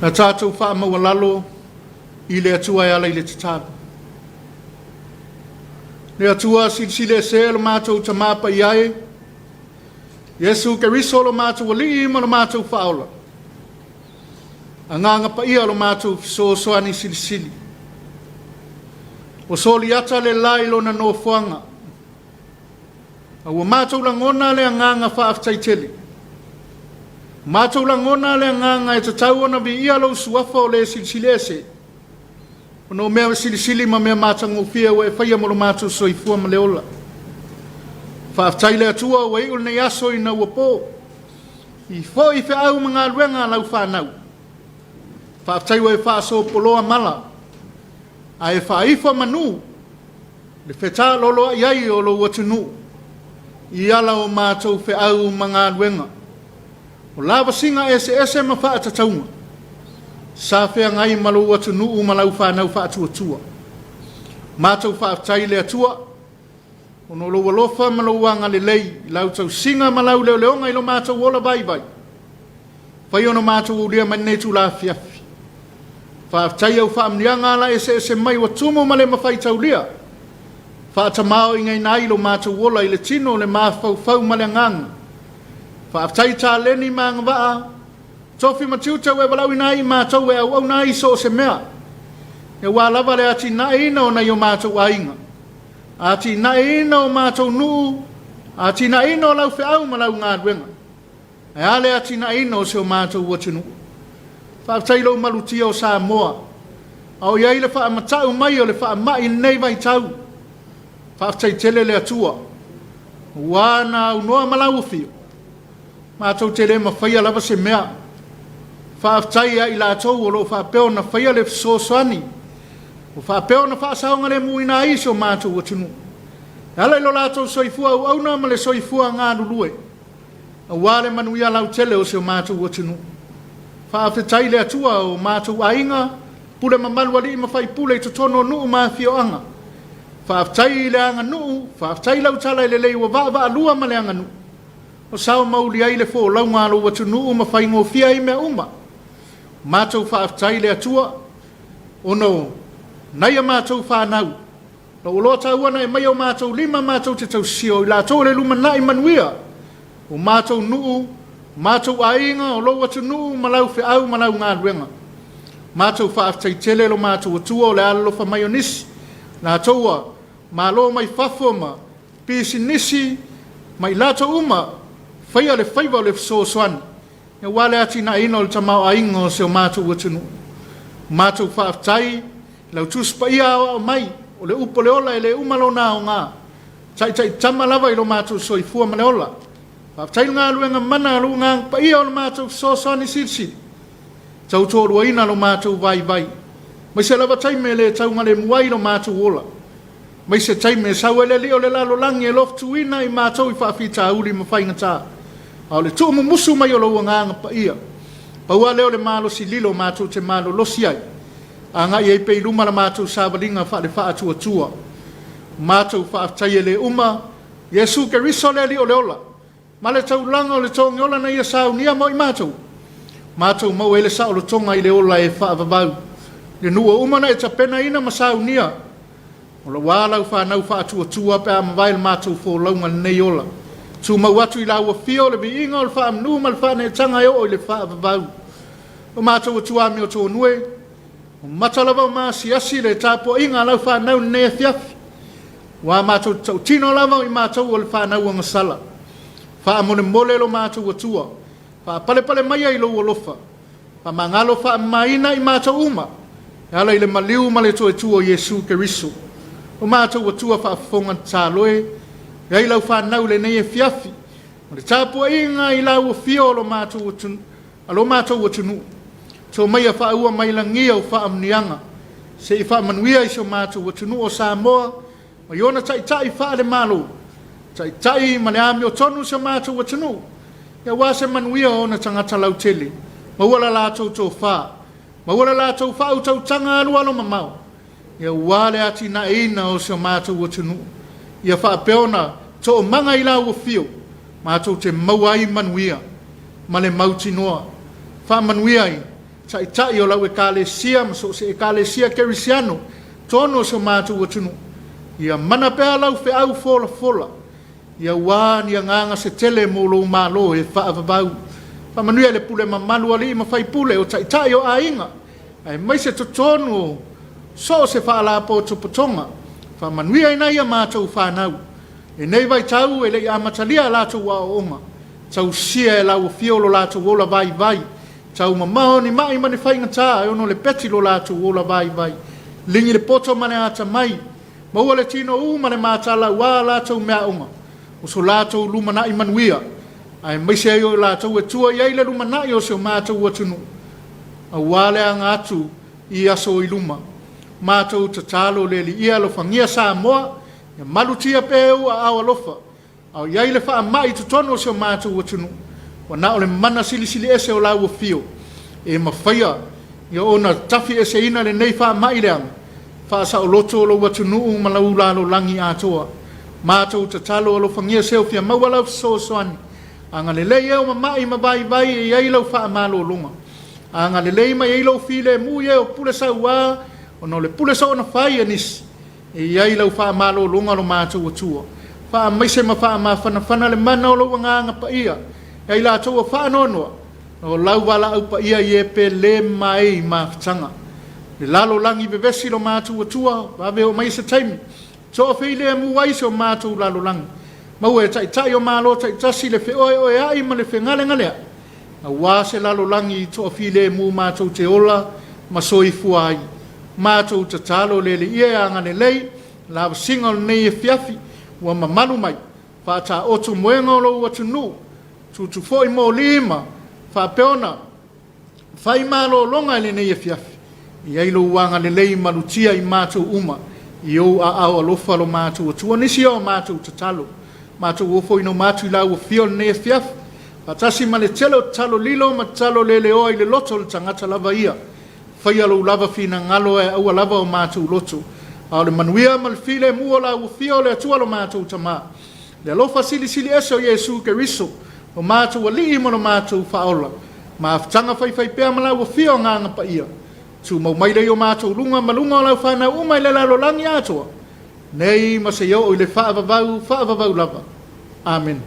Na tatou faamaualalo i le Atua e ala i le tatalo. Le Atua silisili ese lo matou Tama Paia e, Iesu Keriso lo matou Alii ma lo matou Faaola. Agaga Paia lo matou fesoasoani silisili. Ua soliata le la i lona nofoaga, a ua matou lagona le agaga faafetai tele. Ua matou lagona le agaga e tatau ona viia lou suafa o le Silisili Ese, ona o mea silisili ma mea matagofie ua e faia mo lo matou soifua ma le ola. Faafetai le Atua ua iu lenei aso ina ua po, i foi feau ma galuega a lau fanau. Faafetai ua e faasopoloa mala, ae faaifo manu le fetaaloloai ai o lou atunuu i ala o matou feau ma galuega, o lavasiga eseese ma faatatauga sa feagai ma lou atunuu ma lau fanau faatuatua. Matou faafetai i le Atua ona o lou alofa ma lou agalelei i lau tausiga ma lau leoleoga i lo matou ola vaivai. Fai ona matou aulia mai lenei itula afiafi. Faafetai au faamanuiaga ala eseese mai ua tumu ma le mafai taulia. Faatamaoaigaina ai lo matou ola i le tino, le mafaufau ma le agaga. Faafetai i taleni ma agavaa, tofi ma tiute ua e valaauina ai i matou e auauna ai i so o se mea, aua lava le atinaeina o nai o matou aiga, atinaeina o matou nuu, atinaeina o lau feau ma lau galuega. Ae a le atinaeina o si o matou atunuu? Faafetai i lou malutia o Samoa, a o i ai le faamata'u mai o le faama'i i lenei vaitau. Faafetai tele le Atua, ua na aunoa ma lau afio, matou te le mafaia lava se mea. Faafetai ia i latou o lo o faapea ona faia le fesoasoani, ua faapea ona faasaogalemuina ai si o matou atunuu, e ala i lo latou soifua auauna ma le soifua galulue. aua le manuia lautele o si o matou atunuu. Faafetai i le Atua o matou aiga, pule mamalu alii ma faipule i totonu o nuu ma afioaga. Faafetai i le aganuu, faafetai i lau tala e lelei ua vaavaalua ma le aganuu. O sao mauli ai le folauga a lou atunuu ma faigofie ai mea uma. Matou faafetai i le Atua ona o nai a matou fanau. Lou oloa taua na e maia o matou lima matou te tausio o i latou o le lumanai manuia o matou nuu, matou aiga, o lou atunuu ma lau feau ma lau galuega. Matou faafetai tele lo matou Atua o le alolofa mai o nisi, latou ua malo mai fafo ma pisinisi ma i latou uma faia le faiva o le fesoasoani aua le atinaeina o le tamaoaiga o si o matou atunuu. Matou faafetai Lau Tusi Paia aoao mai, o le upu o le ola e le uma lona aoga. Taitai tama lava i lo matou soifua ma le ola. Faafetai le galuega mana a lou Agaga Paia o le matou fesoasoani silisili. Tautoaluaina lo matou vaivai. Mai se lava taimi e le taugalemu ai lo matou ola. Mai se taimi e sau ai le alii o le lalolagi e lofutuina i matou i faafitauli ma faigata. A o le tuumumusu mai o lou Agaga Paia. Pau lava lea o le malosi lilo matou te malolosi ai. Agai ai pea i luma la matou savaliga faale-faatuatua. Matou faafetai e le uma, Iesu Keriso le Alii o le ola, ma le taulaga o le togiola na Ia saunia mo i matou. Matou maua ai le saolotoga i le ola e faavavau. Le nuu ua uma na e tapenaina ma saunia, o lau a lau fanau faatuatua pe a mavae le matou folauga i lenei ola. Tumau atu i lau afio le viiga o le faamanu ma le faaneetaga e oo i le faavavau. O matou Atua amiotonu e, o mata lava o maasiasi le tapuaiga a lau fanau i lenei afiafi. Ua matou tautino lava o i matou o le fanau agasala. Faamolemole lo matou Atua, faapalepale maia i lou alofa, faamagalo faamamaina i matou uma, e ala i le maliu ma le toe tu o Iesu Keriso. O matou Atua faafofoga tatalo e, e ai lau fanau i lenei afiafi, o le tapuaiga i lau afio o lo matou atunuu, A lo matou atunuu, to maia faaua mai lagi au faamanuiaga, se i faamanuia i si o matou atunuu o Samoa ma i ona taitai faale-Malo, taitai ma le amiotonu si o matou atunuu, aua se manuia o ona tagata lautele, maua la latou tofa, maua la latou faautautaga alualo mamao, aua le atinaeina o si o matou atunuu, ia faapea ona toomaga i lau afio, matou te maua ai manuia ma le mautinoa. Faamanuia ai. Taitai o lau Ekalesia ma so o se Ekalesia Kerisiano totonu o si o matou atunuu, ia mana pea lau feau folafola, ia ua ni agaga se tele mo lou Malo e faavavau. Faamanuia i le pule mamalu a alii ma faipule, o taitai o aiga, aemaise totonu o so o se faalapotopotoga. Faamanuia i nai a matou fanau i lenei vaitau e le i amatalia a latou aoaoga, tausia e lau afio lo latou ola vaivai, taumamao ni mai ma ni faigata e ono lepeti lo latou ola vaivai. Ligi le poto ma le atamai, maua le tinou ma le matala aua a latou meaaoga, o so latou lumanai manuia, aemaise ai o i latou e tua i ai le lumanai o si o matou atunuu, aua le aga atu i aso i luma. Matou tatalo le Alii ia alofagia Samoa, ia malutia pea e ou aao alofa, A o i ai le faamai i totonu o si o matou atunuu, ua na o le mana silisili ese o lau afio e mafaia ia ona tafieseina lenei faamai leaga, faasaoloto lou atunuu ma lau lalolagi atoa. Matou tatalo alofagia seo fia maua lau fesoasoani. Agalelei e o mama'i ma vaivai e i ai lau faamalologa. Agalelei mai ai lou filemu i e o pule sauā ona o le pule soona fai a nisi. E i ai lau faamalologa lo matou Atua. Faamaise ma faamafanafana le mana o lou Agaga Paia ia i latou ua faanoanoa, ona o lau valaau paia i e pele ma e i mafutaga. Le lalolagi vevesi lo matou Atua, vave oo mai se taimi, toafilemu ai si o matou lalolagi. Maua e Taitai o Malo taitasi le feoeoea'i ma le fegalegalea'i, aua se lalolagi toafilemu matou te ola ma soifua ai. Matou tatalo le Alii e agalelei lavasiga o lenei afiafi ua mamalu mai, faataoto moega o lou atunuu, tutu foi moli ma faapea ona fai malologa i lenei afiafi. I ai lou agalelei malutia i matou uma, i ou aao alofa lo matou Atua. Nisi o a matou tatalo, matou ofoina uma atu i lau afio i lenei afiafi, faatasi ma le tele o tatalo lilo ma tatalo leleoa i le loto o le tagata lava ia. Faia lou lava finagalo ae aua lava o matou loto, a o le manuia ma le filemu o lau afio o le Atua lo matou Tama, le alofa silisili ese o Iesu Keriso, lo matou Alii ma lo matou Faaola, mafutaga faifaipea ma lau afio Agaga Paia, tumau mai lea i o matou luga ma luga o lau fanau uma i le lalolagi atoa, nei ma seia oo i le faavavau faavavau lava. Amene.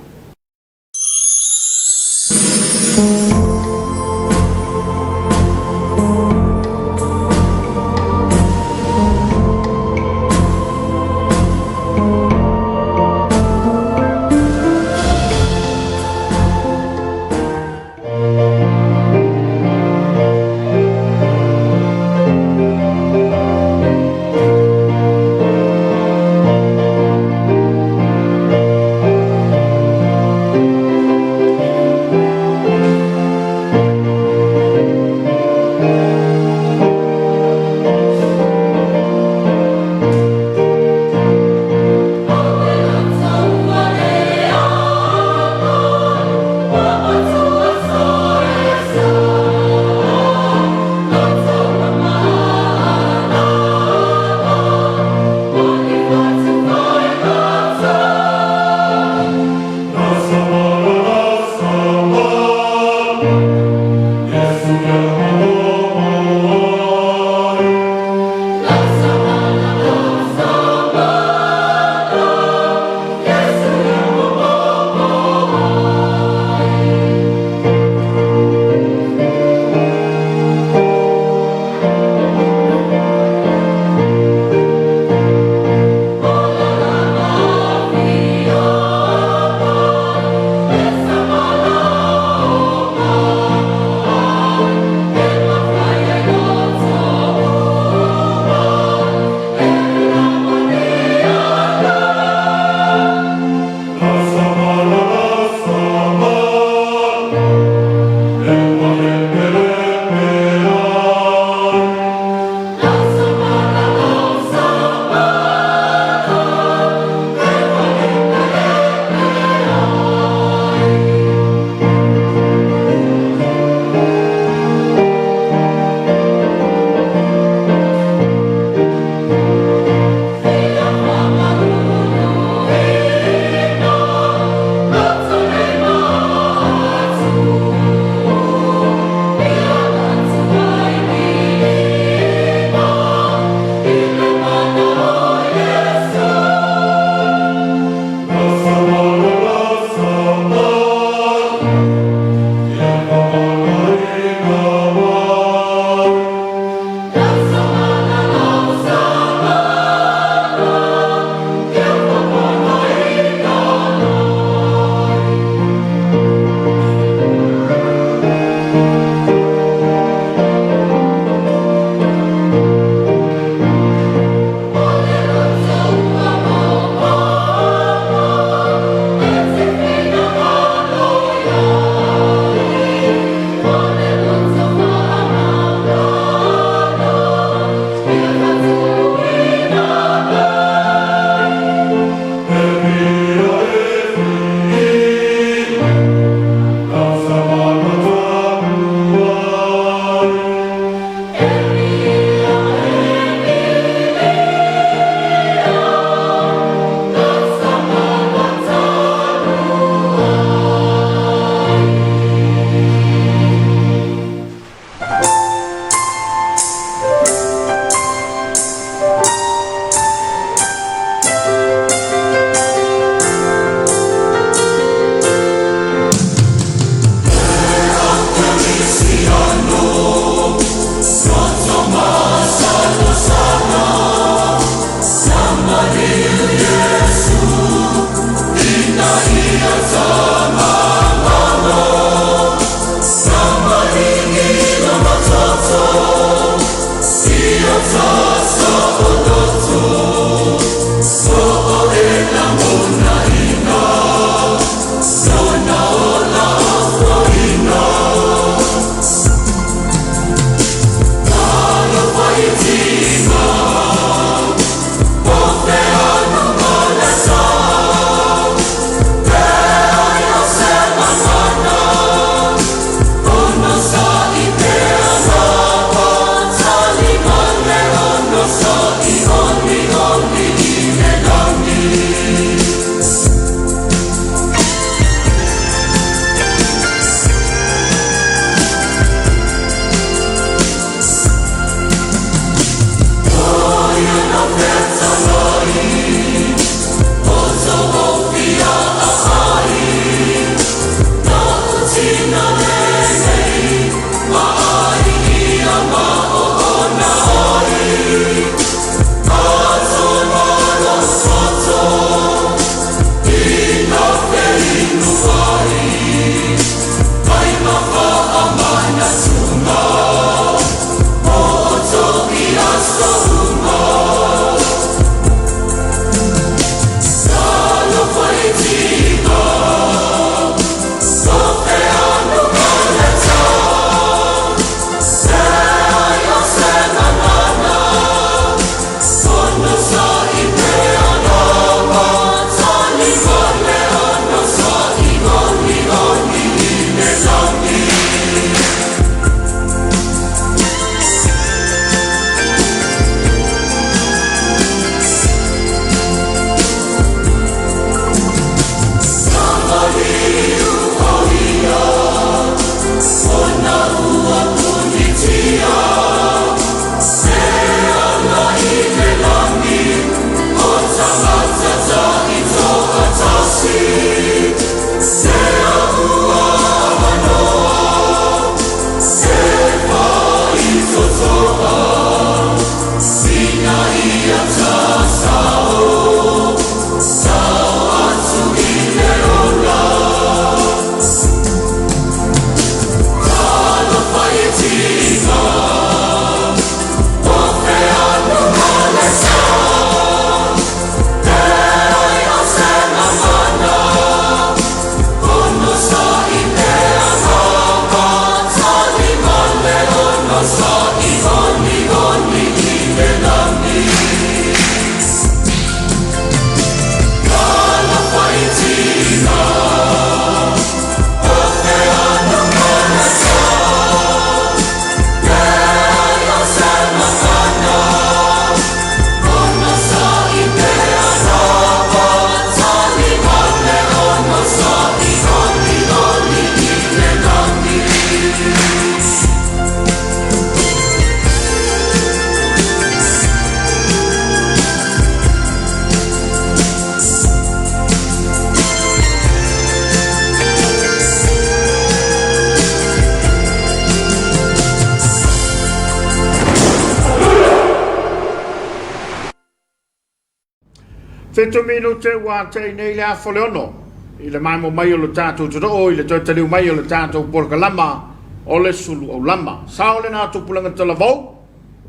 Fitu minute ua tei nei le afa o le ono i le maemo mai o le tatou totoo i le toe taliu mai o le tatou polokalama o le sulu aulama. Sao lena tupulaga talavou,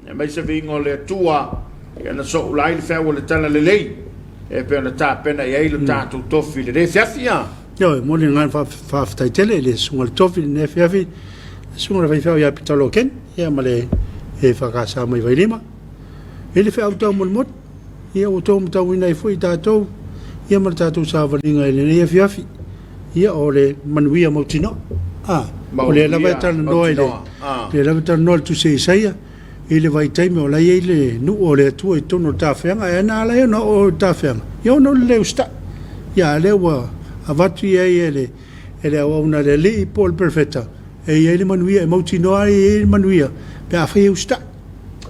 aemaise viiga o le Atua ia na soula ai le feau o le tala lelei e pei ona tapena i ai lo tatou tofi i lenei afiafi. A. Ioe, momoli le agaga faafetai tele i le susuga i le tofi i lenei afiafi, le susuga i le faifeau ia Pita Loken, ia ma le EFKS mai Vailima. I le feau taumolimoli, ia ua outou matauina ai foi tatou, ia ma le tatou savaliga i lenei afiafi, ia o le manuia mautinoa. A, o lea lava e talanoa i le, lea lava e talanoa le Tusi a Isaia, i le vaitaimi o la e i ai le nuu o le Atua i totonu o le tafeaga, ae na ala ai ona oo i le tafeaga, ia ona o le le usitai. Ia a lea ua avatu i ai e le, e le auauna a le Alii po o le Perofeta, e i ai le manuia, e mautinoa ai e i ai le manuia pe afai e usitai.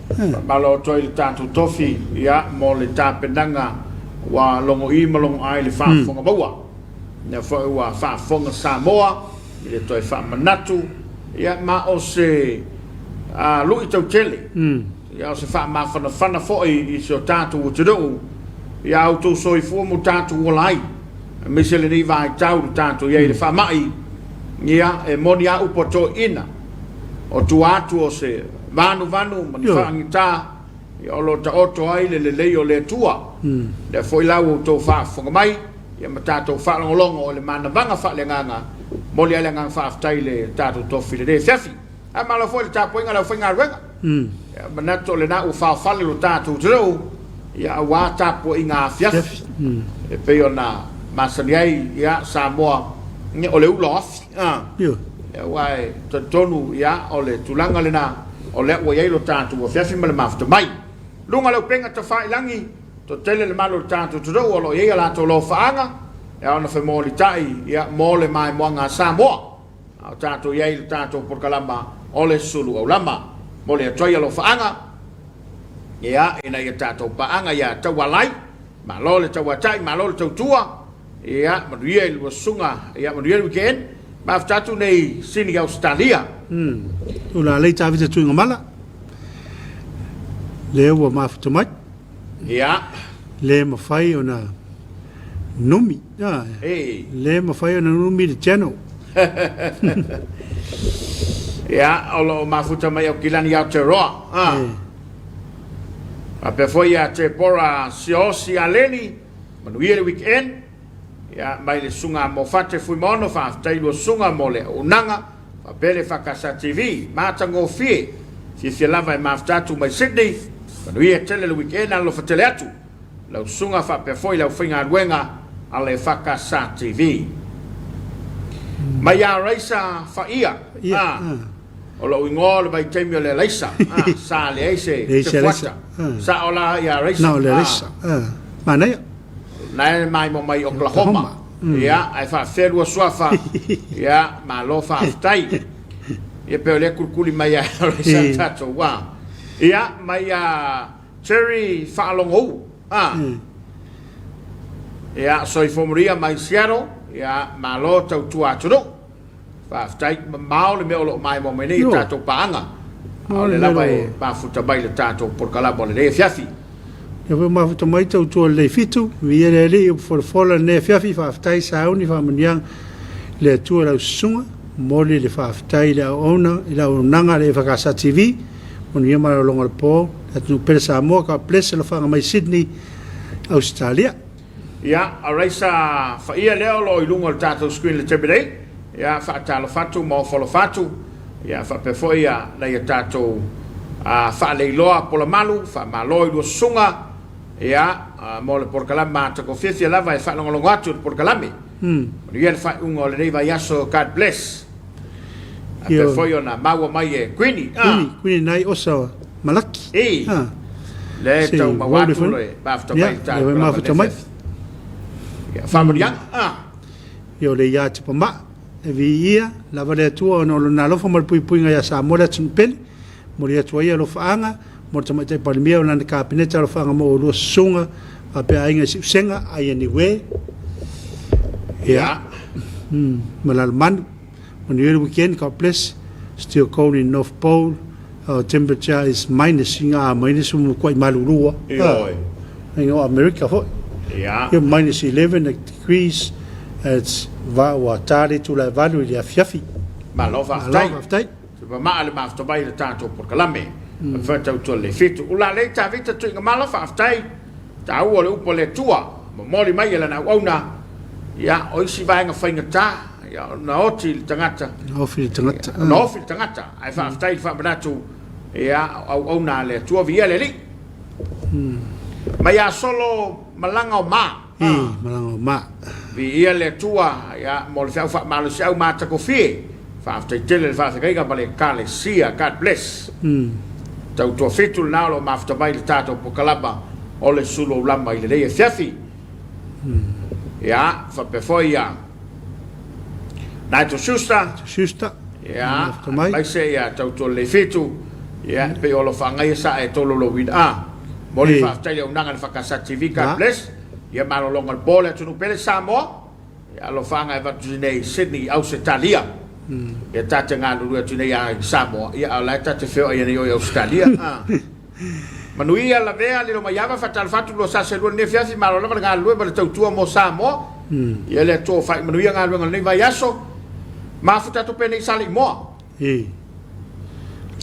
Faamalo atu ai i le tatou tofi, ia, mo le tapenaga ua logo'i ma logo'ai i le faafofoga maua. Lea foi ua faafofoga Samoa i le toe faamanatu, ia, ma o se lu'i tautele, ia, o se faamafanafana foi i si o tatou atunuu, ia a outou soifua ma o tatou ola ai, aemaise lenei vaitau ua tatou i ai i le faamai, ia, e moni a upu a toeaiina, o tua atu o se vanuvanu ma ni faagita, ia, o lo o taoto ai le lelei o le Atua. Lea foi la ua outou faafofoga mai, ia ma tatou faalogologo i le manavaga faaleagaga, momoli ai le agaga faafetai i le tatou tofi i lenei afiafi. Ae malo foi i le tapuaiga a le aufaigaluega. Ia, manatu o lena ua faofale lo tatou atunuu, ia, aua tapuaiga afiafi e pei ona masani ai, ia, Samoa, ia, o le ula o afi. Ia, aua e talitonu, ia, o le tulaga lena o lea ua i ai lo tatou afiafi ma le mafuta mai. Luga o le upega tafailagi, Toatele le malu o le tatou atunuu o lo o i ai a latou lofaaga e ao ona femolitai ia mo le maimoaga a Samoa a o tatou i ai i le tatou polokalama o le sulu aulama. Momoli atu ai alofaaga ia ina ia tatou paaga ia taualai, malo le tauatai, malo le tautua, ia manuia i lua susuga, ia manuia le weekend. Mafuta atu nei Sini Ausetalia. Ulalei Tavita Tuigamala, lea ua mafuta mai. Ia. Le mafai ona numi. Hey. Le mafai ona numi le channel. Ia, o lo o mafuta mai Aukilani Aotearoa. Ah. Hey. Faapea foi ia Tepora Siosi Aleni, manuia le weekend. Ia, mai le susuga Mofate Fuimaono, faafetai lua susuga mo le auaunaga. Faapea le EFKS TV, matagofie, fiafia lava e mafuta atu mai Sydney, manuia tele le weekend, alofa tele atu lau susuga faapea foi le aufaigaluega a le EFKS TV. Mai ia Raisa Faia, a, o lou igoa o le vaitaimi o le Alaisa, a, sa leai se, se fuata, sao la ia Raisa, Na o le Alaisa, a, manaia. Na e maimo mai Oklahoma. Ia, ae faafefea lua suafa. Ia, malo faafetai. Ia pei o lea kulikuli mai ai o le sa tatou wā. Ia, mai a Terry Faalogou. Ah. Ia, soifua manuia mai Seattle. Ia, malo tautua atunuu. Faafetai, mamao le mea o lo o maimoa mai nei i tatou paaga. A o lea lava e mafuta mai le tatou polokalama o lenei afiafi. Lea foi mafuta mai tautua lelei fitu, viia le Alii upu folafola lenei afiafi, faafetai sauni faamanuiaga le Atua lau susuga, momoli le faafetai i le auauna i le auaunaga a le EFKS TV, manuia malologa o le po, le atunuu pele Samoa, God bless, alofaga mai Sydney, Ausetalia. Ia, Araisa Faia lea o lo o i luga o le tatou screen i le taimi nei. Ia, faatalofa atu ma ofo alofa atu. Ia, faapea foi ia nai a tatou faaleiloa Polamalu, faamalo i lua susuga, ia, mo le polokalame matagofie lava e faalogologo atu i le polokalame. Manuia le faaiuga o lenei vaiaso. God bless. Faapea foi ona maua mai e Queenie. Queenie, Queenie nai osa Malaki. Ii. Lea e tau maua atu le mafuta mai i le tatou mafuta mai. Ia, faamanuiaga. Ah. Ia o le ia Tipamaa, e viia lava le Atua ona o lona alofa ma le puipuiga ia Samoa le atunuu pele. Momoli atu ai alofaaga mo le Tamaitai Palemia o lana Kapeneta alofaaga mo oulua susuga faapea aiga i Siusega, Aia Niue, ia, ma Lalomanu. Manuia le weekend, God bless. Still cold in North Pole. Our temperature is minus, inga a minus ua matuai malulu a. Ioe. Inga o America foi. Ia. Ia minus 11 degrees. It's va ua ta le itula e valu i le afiafi. Malo faafetai. Malo faafetai. Tupamaa le mafuta mai i le tatou polokalame. Mm. Faatautua le fitu. Ulalei Tavita Tuigamala faafetai. Taua le upu a le Atua, momoli mai e Lana auauna, ia, o isi vaega faigata, ia, ona oti le tagata. Ona ofi le tagata. Ia, ona ofi le tagata. Ae faafetai i le faamanatu, ia, o auauna a le Atua, viia le Alii. Mai ia solo malaga o ma. I, malaga o ma. Viia le Atua, ia, mo le feau faamalosiau matagofie. Faafetai tele le faafegaiga ma le Ekalesia. God bless. Tautua fitu lena o lo o mafuta mai le tatou pokalama o le Suluaulama i lenei afiafi. Ia, faapea foi ia Nigel Schuster. Schuster. Ia, aemaise ia Tautua Lelei Fitu. Ia, e pei o lo faagaia sa e tolaulauina. Ah, momoli faafetai i le auaunaga a le Fakasa TV. God bless. Ia malologa o le po le atunuu pele Samoa. Ia alofaga e avatu nei i Sydney, Ausetalia. Ia ta te galulue atu nei i Samoa, ia a o la e ta te feoai ai nei oe i Ausetalia. Manuia lavea lilo mai ava faatalofa atu lua sase lua lenei afiafi malo lava le galulue ma le tautua mo Samoa. Ia le Atua o fai manuia galuega o lenei vaiaso. Mafuta atu pea nei Saleimoa.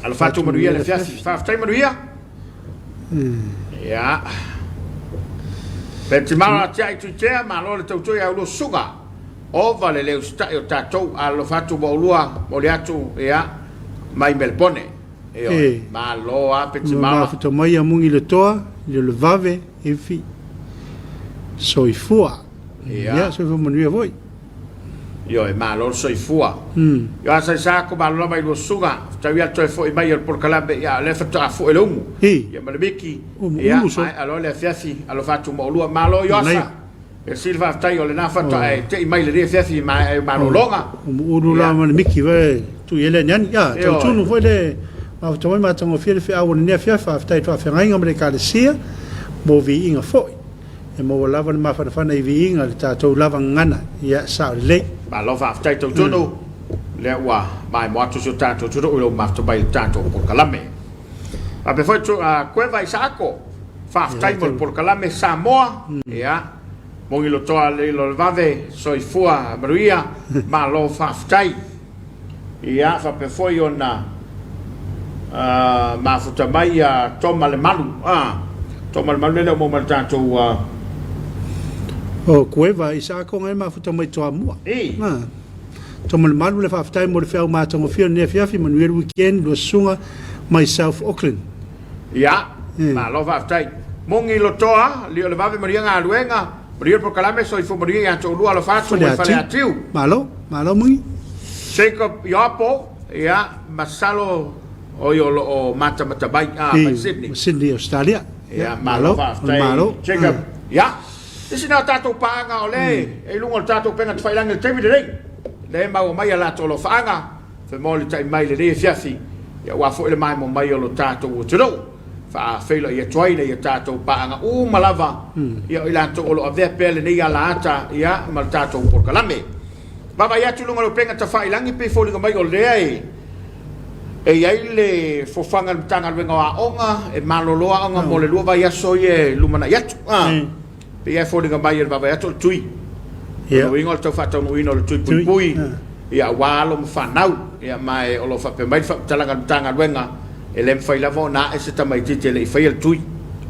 Alofa atu manuia le afiafi. Faafetai manuia. Ia. Petimara tiai tuitea, malo le tautua ia ulua susuga. Ova le le usitai o tatou, alofa atu ma ulua, moli atu, ia, mai Melepone. Ioe, malo a Petimara. Mafuta mai ia Mugi le toa, le le vave, efi, soifua. Ia, soifua manuia foi. Ioe, malo le soifua. Ioe, asa i sa ko malo lava i lua susuga, fetau ia le toe foi mai o le polokalame, ia, o lea faatoa fue le umu. Ia ma le miki, ia, maea loa le afiafi, alofa atu ma oulua. Malo Ioasa, mersi le faafetai o lena faatoa e tei mai i lenei afiafi i maea ai o malologa. Umu ulu la ma le miki, vai, tui ele aniani. Ia, tautunu foi le mafuta mai matagofie le feau o lenei afiafi, faafetai i le faafeagaiga ma le Ekalesia mo viiga foi. E maua lava le mafanafana i viiga le tatou lava gagana, ia sao lelei. Malo faafetai Tautunu, lea ua maemo atu si o tatou atunuu i lou mafuta mai i le tatou polokalame. Faapea foi Kueva Isaako, faafetai mo le polokalame Samoa, ia Mogilotoa Lilo le Vave, soifua manuia, malo faafetai. Ia, faapea foi ona mafuta mai ia Toma le Malu. Toma le Malu lea o maua mai le tatou... O Kueva Isaako ngai mafuta mai Toamua. I. Toma le Malu le faafetai mo le feau matagofie o lenei afiafi, manuia le weekend, lua susuga mai South Auckland. Ia, malo faafetai. Mogi Lotoa, Lio le Vave, manuia galuega. Manuia le polokalame, soifua manuia ia te oulua, alofa atu mai Faleatiu. Malo, malo Mogi. Jacob Ioapo, ia, masalo o ia o lo o matamata mai, a, mai Sydney. Sydney, Australia. Ia, malo faafetai Jacob. Ia, isi na o tatou paaga o lea e i luga o le tatou upega tafailagi i le taimi lenei, lea e maua mai a latou alofaaga, femolitai mai i lenei afiafi, ia aua foi le maemo mai o lo tatou atunuu. Faafeiloai atu ai i a tatou paaga uma lava, ia o i latou o lo o avea pea lenei alaata ia ma le tatou polokalame. Vaavaai atu i luga o le upega tafailagi pei foliga mai o lea e E i ai le fofaga a le Matagaluega o Aoga e malolo aoga mo le 2 vaiaso ia e lumanai atu. E pei lava e foliga mai e vaavaai atu o le tui. O lona uiga o le tau faataunuuina o le tui puipui aua alo ma fanau. Ma o lo o faapea mai le faamatalaga a le Matagaluega, e le mafai lava ona ae se tamaitiiti e le i faia le tui.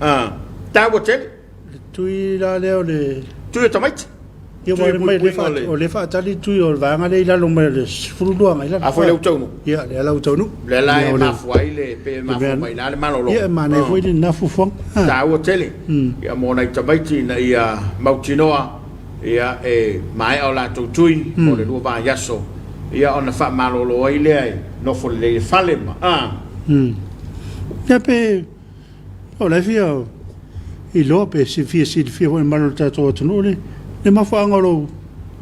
E taua tele. Le tui la lea o le... Tui o tamaiti. Ia, aua mai o lea e faatali le tui o le vaega lea i lalo mai o le 12 agai i lalo. A foi lea ua taunuu. Ia, lea la ua taunuu. Lea la e mafua ai le, pei e mafua mai i ina le malolo. Ia, e manaia foi lena fuafuaga. Taua tele, ia mo nai tamaiti ina ia mautinoa ia e maea o latou tui mo le 2 vaiaso, ia ona faamalolo ai lea e nofo lelei i le fale ma. Ia pe O la e fia iloa pe fia silafia foi e le mamalu o le tatou atunuu le le mafuaaga o lou o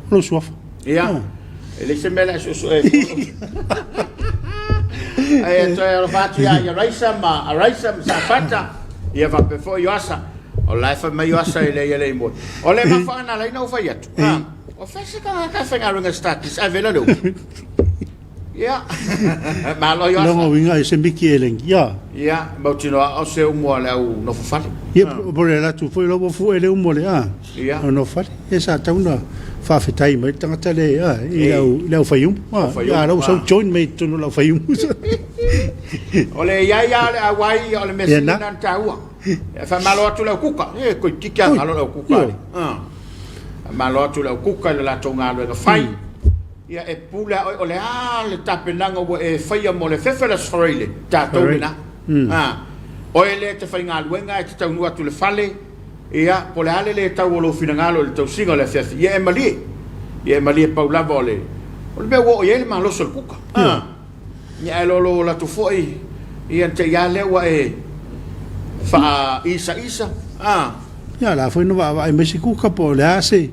lou suafa. Ia, e leai se mea o le a suesue ai. Ae toe alofa atu ia ia Raisa ma Araisa ma Safata, ia faapea foi Ioasa. O la e fai mai Ioasa e leai e le i moe. O le mafuaaga na ala ai ona ou fai atu, o fea se tagata e faigaluega i Starkist ae vela le upu. Ia, malo Ioasa. Logo uiga i se miki e lengi. Ia. Ia, mautinoa o se umu a le au nofo fale. Ia, po le latu foi lo fu e le umu le a. Ia. O nofo fale. Ia sa tau na faafetai mai le tagata le a i le au i le au fai umu. A lau sau join mai tonu lau fai umu. O le iai a le auai o le mea sili na taua. E faamalo atu le au kuka. E koi tiki a ngalo le au kuka. Faamalo atu le au kuka i le latou galuega fai. Ia e pule a oe o le a le tapenaga ua e faia mo le fefe le Aso Faraile, tatou lena. A, oe lea e te faigaluega e te taunuu atu i le fale, ia, po o le a le le tau o lou finagalo i le tausiga o le afiafi, ia e malie. Ia e malie pau lava o le, o le mea ua oo i ai le malosi o le kuka. A, ia ae lolo ola atu foi, ia na te i lava lea ua e faaisaisa. A. Ia, o le a foi na vaavaai mai se kuka po o le a se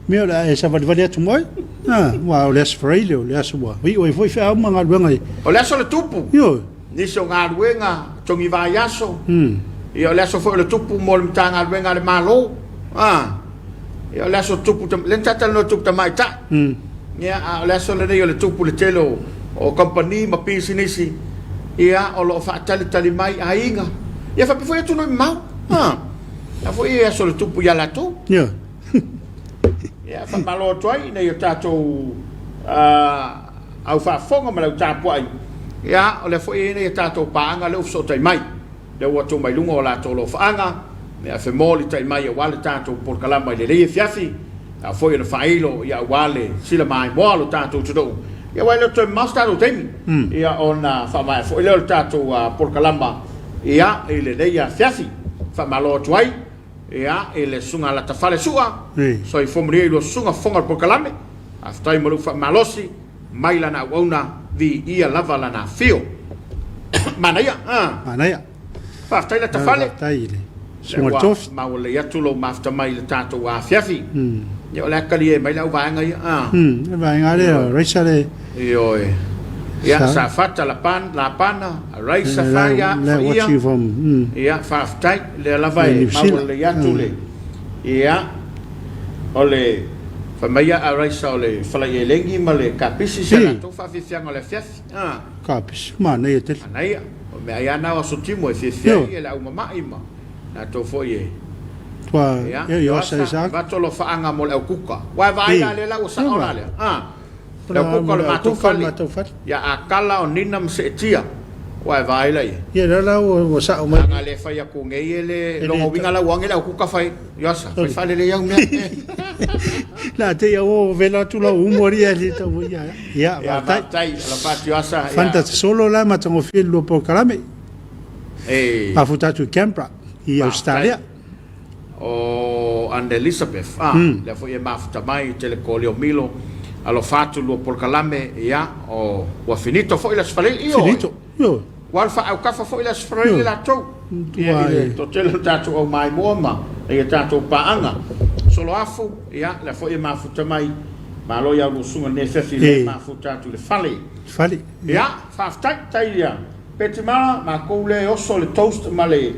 Mea o le a e savalivali atu ma oe. A, aua o le Aso Faraile, o le aso ua iu ai foi feau ma galuega i. O le aso o le tupu. Ioe. Nisi o galuega, togi vaiaso. Ia o le aso foi o le tupu mo le Matagaluega a le Malo. A, ia o le aso tupu, lea na talatalanoa i tupu tamaitai. Ia, a o le aso lenei o le tupu i le tele o, o kamupani ma pisinisi, ia, o lo o faatalitali mai aiga. Ia faapea foi atunuu e mamao. A, la foi e aso o le tupu ia latou. Ioe. Ia, faamalo atu ai i nai o tatou au faafofoga ma le au tapuai. Ia, o lea foi e i ai nai a tatou paaga lea ua fesootai mai, lea ua tuu mai luga o latou alofaaga, ia femolitai mai aua le tatou polokalama i lenei afiafi, a foi ona faailo ia aua le silamaimoa o lo tatou atunuu. Ia aua e le o toe mamao se tatou taimi, ia ona faamaea foi lea o le tatou polokalama ia i lenei afiafi. Faamalo atu ai. Ia, i le Susuga Latafale Sua, soifua manuia i lua susuga fofoga o le polokalame. Faafetai mo lou faamalosi mai lana auauna, viia lava lana afio. Manaia, a. Manaia. Faafetai Latafale. Faafetai i le Susuga i le Tofi. Ua maua atu lou mafuta mai i le tatou afiafi. Ia, o le a talie mai le au vaega ia, a. Le vaega lea, Raisa le. Ioe. Ia, Safata Lapan, Lapana, Raisa Faia, Faia. Ia, faafetai. Lea lava e maua lelei atu le, ia, o le, fai mai a Raisa o le falai elegi ma le kapisi si a latou faafiafiaga o le afiafi. A. Kapisi, manaia tele. Manaia. O mea ai lava na o aso timu e fiafia ai le au mama'i ma latou foi e. Tua, ia, Ioasa, Isaac. Vato alofaaga mo le au kuka. Ua e vaai la lea la ua sao la lea. A. Le au kuka o le matou fale. Ia Akala o Nina ma Seetia. Ua e vaai la ia. Ia lea la ua sao mai. Ana le fai atu nei e le longa uiga la ua ange le au kuka fai. Ioasa, fai faalelei au mea. La te ia o vela atu la umu ari e le tau ia. Ia, faafetai. Faafetai, alofa atu Ioasa. Fanta solo la matagofie le lua polokalame. E. Mafuta atu i Canberra i Australia. O Aunt Elizabeth, a, lea foi e mafuta mai, tele kolio milo, alofa atu lua polokalame, ia, o, ua finito foi le Aso Faraile, ioe. Finito, ioe. Ua alu faaaukafa foi le Aso Faraile latou, ia, i le toatele o le tatou au maimoa ma ia tatou paaga. Soloafu, ia, lea foi e mafuta mai, malo ia lua susuga i lenei afiafi lea e mafuta atu i le fale. Fale. Ia, faafetai, tai ia. Petimala, makou lea e oso le toast ma le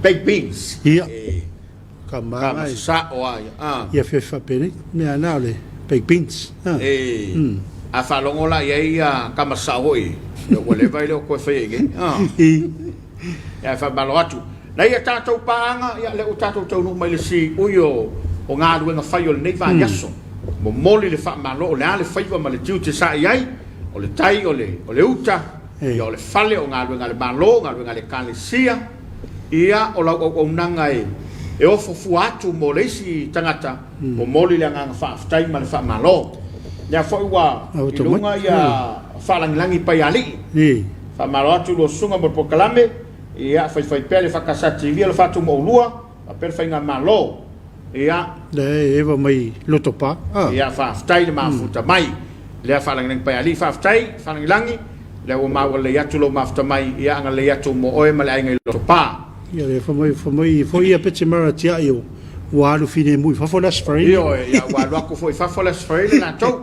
baked beans. Ia. E Ka maga e. Sao a ia. Ia fia faapenei. Mea na o le baked beans. E. A faalogo la i ai ia tama sao foi, ia ua leva e le o toe faia i inei. Ia ae faamalo atu. Na ia tatou paaga, ia lea ua tatou taunuu mai i le siui o o galuega fai o lenei vaiaso. Momoli le faamalo o le a le faiva ma le tiute sa i ai, o le tai, o le o le uta, ia o le fale, o galuega a le Malo, galuega a le Ekalesia, ia o lau auaunaga e e ofo fua atu mo le isi tagata, momoli le agaga faafetai ma le faamalo. Lea foi ua i luga ia faalagilagi Paialii. Faamalo atu i lua susuga mo le polokalame. Ia, faifai pea le Fakasa TV alofa atu mo oulua faapea le faigamalo. Ia. Lea e eva mai Lotopa. Ia, faafetai le mafuta mai. Lea faalagilagi Paialii, faafetai faalagilagi. Lea ua maua lelei atu lou mafuta mai. Ia, agalelei atu mo oe ma le aiga i Lotopa. Ia, lea fai mai, fai mai foi ia Petimara tiai o ua alu filemu i fafo le Aso Faraile. Ioe, ia ua alu atu foi i fafo le Aso Faraile latou.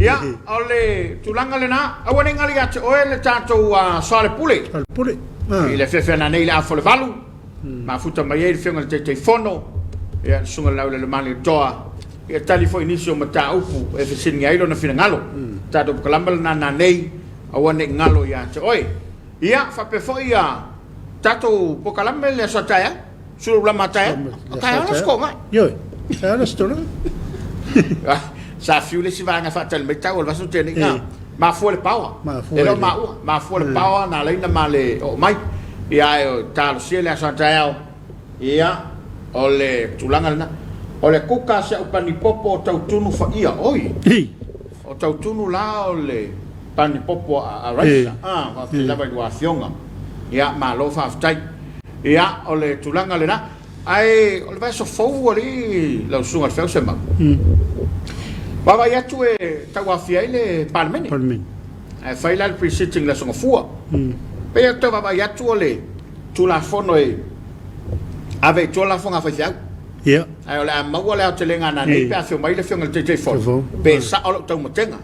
Ia, o le tulaga lena, aua ne i galo ia te oe le tatou soalepule. Soalepule. I le afiafi ananei i le afa o le 8, mafuta mai ai le Afioga i le Taitaifono, ia, le Susuga i le Laulelomalietoa, ia tali foi i nisi o mataupu e fesiligia ai lona finagalo. Tatou polokalame lena nanei, aua ne i galo ia te oe. Ia, faapea foi ia tatou polokalame le aso a taeao, sulu lama a taeao, o taeao la sikoa mai. Ioe, taeao la sikoa. Sa fiu le isi vaega e faatali mai tau o le vaiaso tea nei, na, mafua le paoa. E le o maua, mafua le paoa na ala ai ona ma le oo mai. Ia, ae talosia le aso a taeao, ia, o le tulaga lena. O le kuka a si au panipopo o Tautunu faia, oi, o Tautunu la o le Panipopo a Raisa, a, faafetai lava i lua afioga. Ia, malo faafetai. Ia, o le tulaga lena. Ae o le vaiaso fou alii lau susuga i le Feau Semau. Vaavaai atu e tauaofia ai le Palemene. Ae fai la le pre-sitting i le Aso Gafua. Pei e tau vaavaai atu o le Tulafono e ave i tua lafoga a faifeau. Ae o le a maua le aotelega nanei pe a afio mai le Afioga i le Taitaifono, pe sao lau taumatega.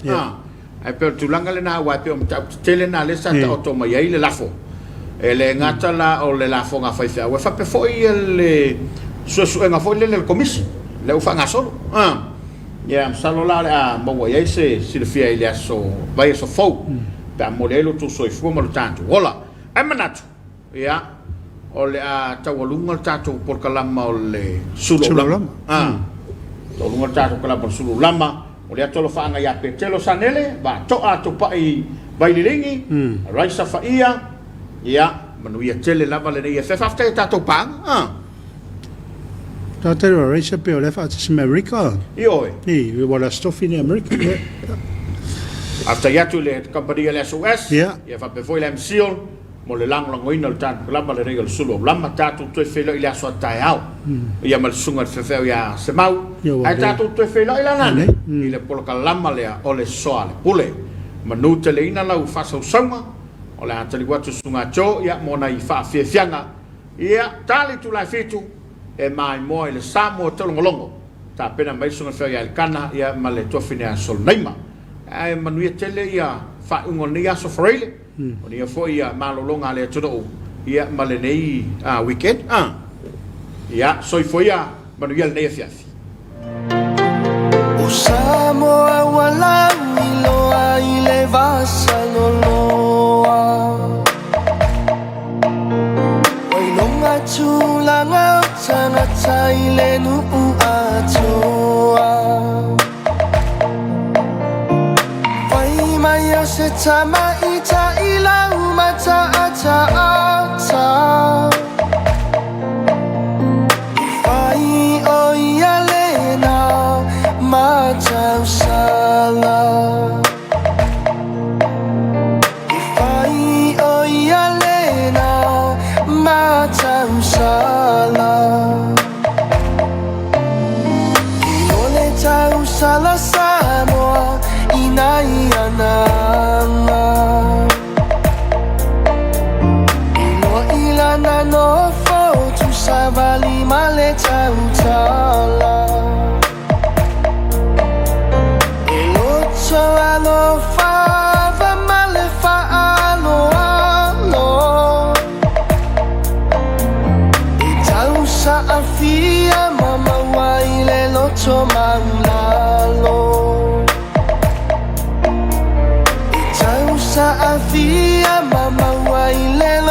Ae pei o le tulaga lena aua e pei o mataupu tetele lena lea sa taoto mai ai le lafo. E le gata la o le lafoga a faifeau, ae faapea foi le suesuega foi lele a le Komisi lea ua faagasolo. Ia, masalo la o le a maua i ai se silafia i le aso vaiaso fou pe a momoli ai lo outou soifua ma lo tatou ola. Ae manatu, Ia, o le a taualuga le tatou polokalama o le Sulu o Lama. Taualuga le tatou polokalama o le Sulu o Lama. O le atu alofaaga ia Petelo Sanele, Vatoa Tupai Vaililigi, Raisa Faia. Ia, manuia tele lava lenei afiafi. Faafetai i tatou paaga. Tātou o Raisa pei o la e faatasi ma Amerika. Ioe. I, ua la stofi ni Amerika. Faafetai atu i le kamupani a le SOS. Ia faapea foi le MSEAL. Mo le lagolagoina o le tatou lama lenei o le sulu aulama, tatou toe feiloai i le aso a taeao, ia ma le susuga i le faifeau ia Semau, ae tatou toe feiloai la nanei i le polokalama lea o le Soalepule. Manu teleina lau faasausauga, o le a taliu atu le susuga a Joe ia mo nai faafiafiaga, ia tali itula e 7 e maimoa i le Samoa Taulogologo, tapena mai le susuga i le faifeau ia Elikana ia ma le tuafine ia Solonaima. Ae manuia tele ia faaiuga o lenei aso Faraile. O ia foi ia malologa a le atunuu ia ma lenei weekend. Ia, soifua ia, manuia lenei afiafi. O Samoa ua lauiloa i le vasa loloa. Ua iloga tulaga o tagata i le nuu atoa. Fai mai o se tamaita i lau mataataata. I fai o ia lena matausala. I fai o ia lena matausala. I le tausala Samoa i nai anaga. I loa i lana nofo tuusavali ma le tautala. E loto alofa ava ma le faaaloalo. E tausaafia ma maua i le loto maulalo.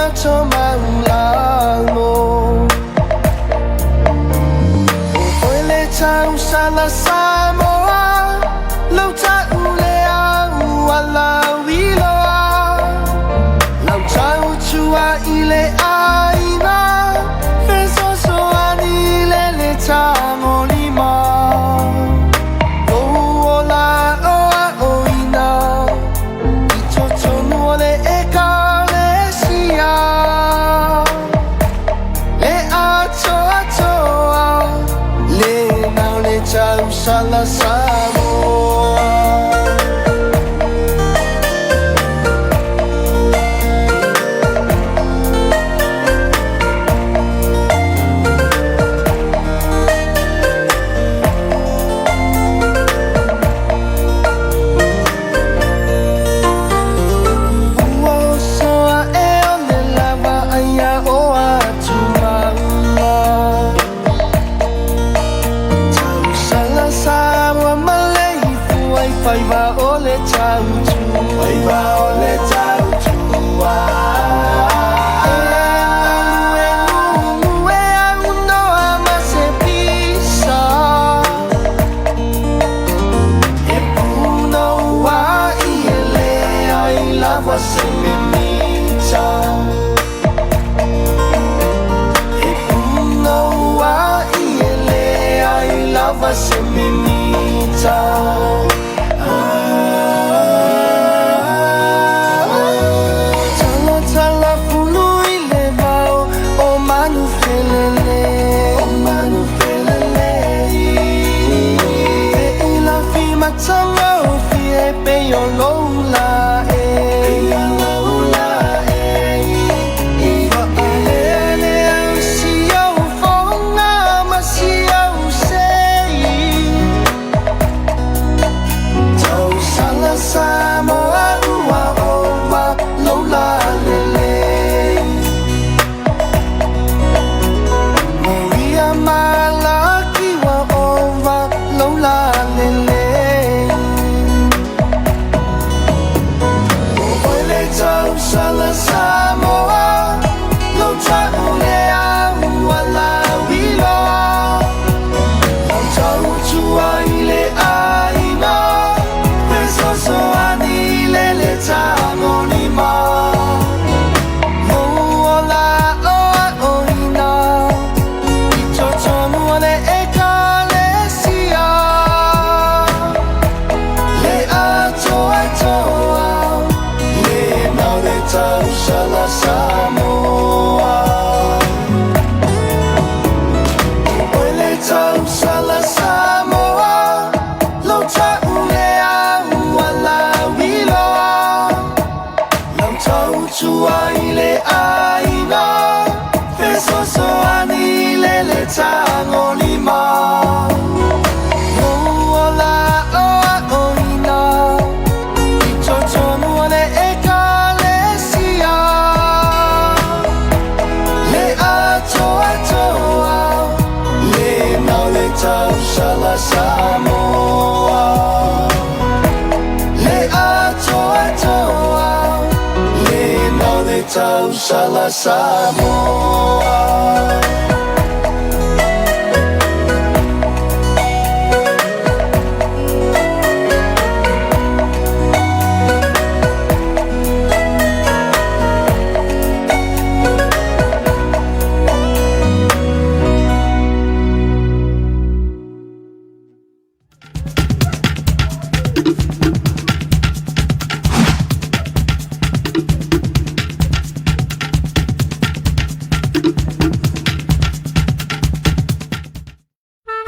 loto maulalo. O oe le tausala Samoa, lau ta'u le au alauiloa, lau tautua i le aiga, fesoasoani i le le tagolima. Lou ola aoaoina i totonu o le Ekalesia, le atoatoa, lena o le tausala Samoa. Ua oso a'e o le lava aia o atumaula, tausala Samoa ma le ifua i faiva o le tautua, faiva o le tautua. E galue gugue aunoa ma se pisa, e punoua'i e leai lava se mimita, e punoua'i e leai lava se mimita. Talatala fulu i le vao o Manufelele, o Manufelele. Feilafi matagofie pei o lou lae, pei o lou lae. Faalealea o si ou foga ma si ou sei. Tausala Samoa ua ova lou lalelei. Maria Malaki ua ova lou lalelei. O oe le tausala Samoa, lau ta'u le au alauiloa, lau tautua i le aiga, fesoasoani i le le tagolima. Lou ola aoaoina i totonu o le Ekalesia, le atoatoa, lena o le tausala Samoa. O oe le tausala Samoa, lau ta'u le au alauiloa, lau tautua i le aiga, fesoasoani i le le tagolima. Lou ola aoaoina i totonu o le Ekalesia, le atoatoa, lena o le tausala Samoa. Le atoatoa, lena o le tausala Samoa.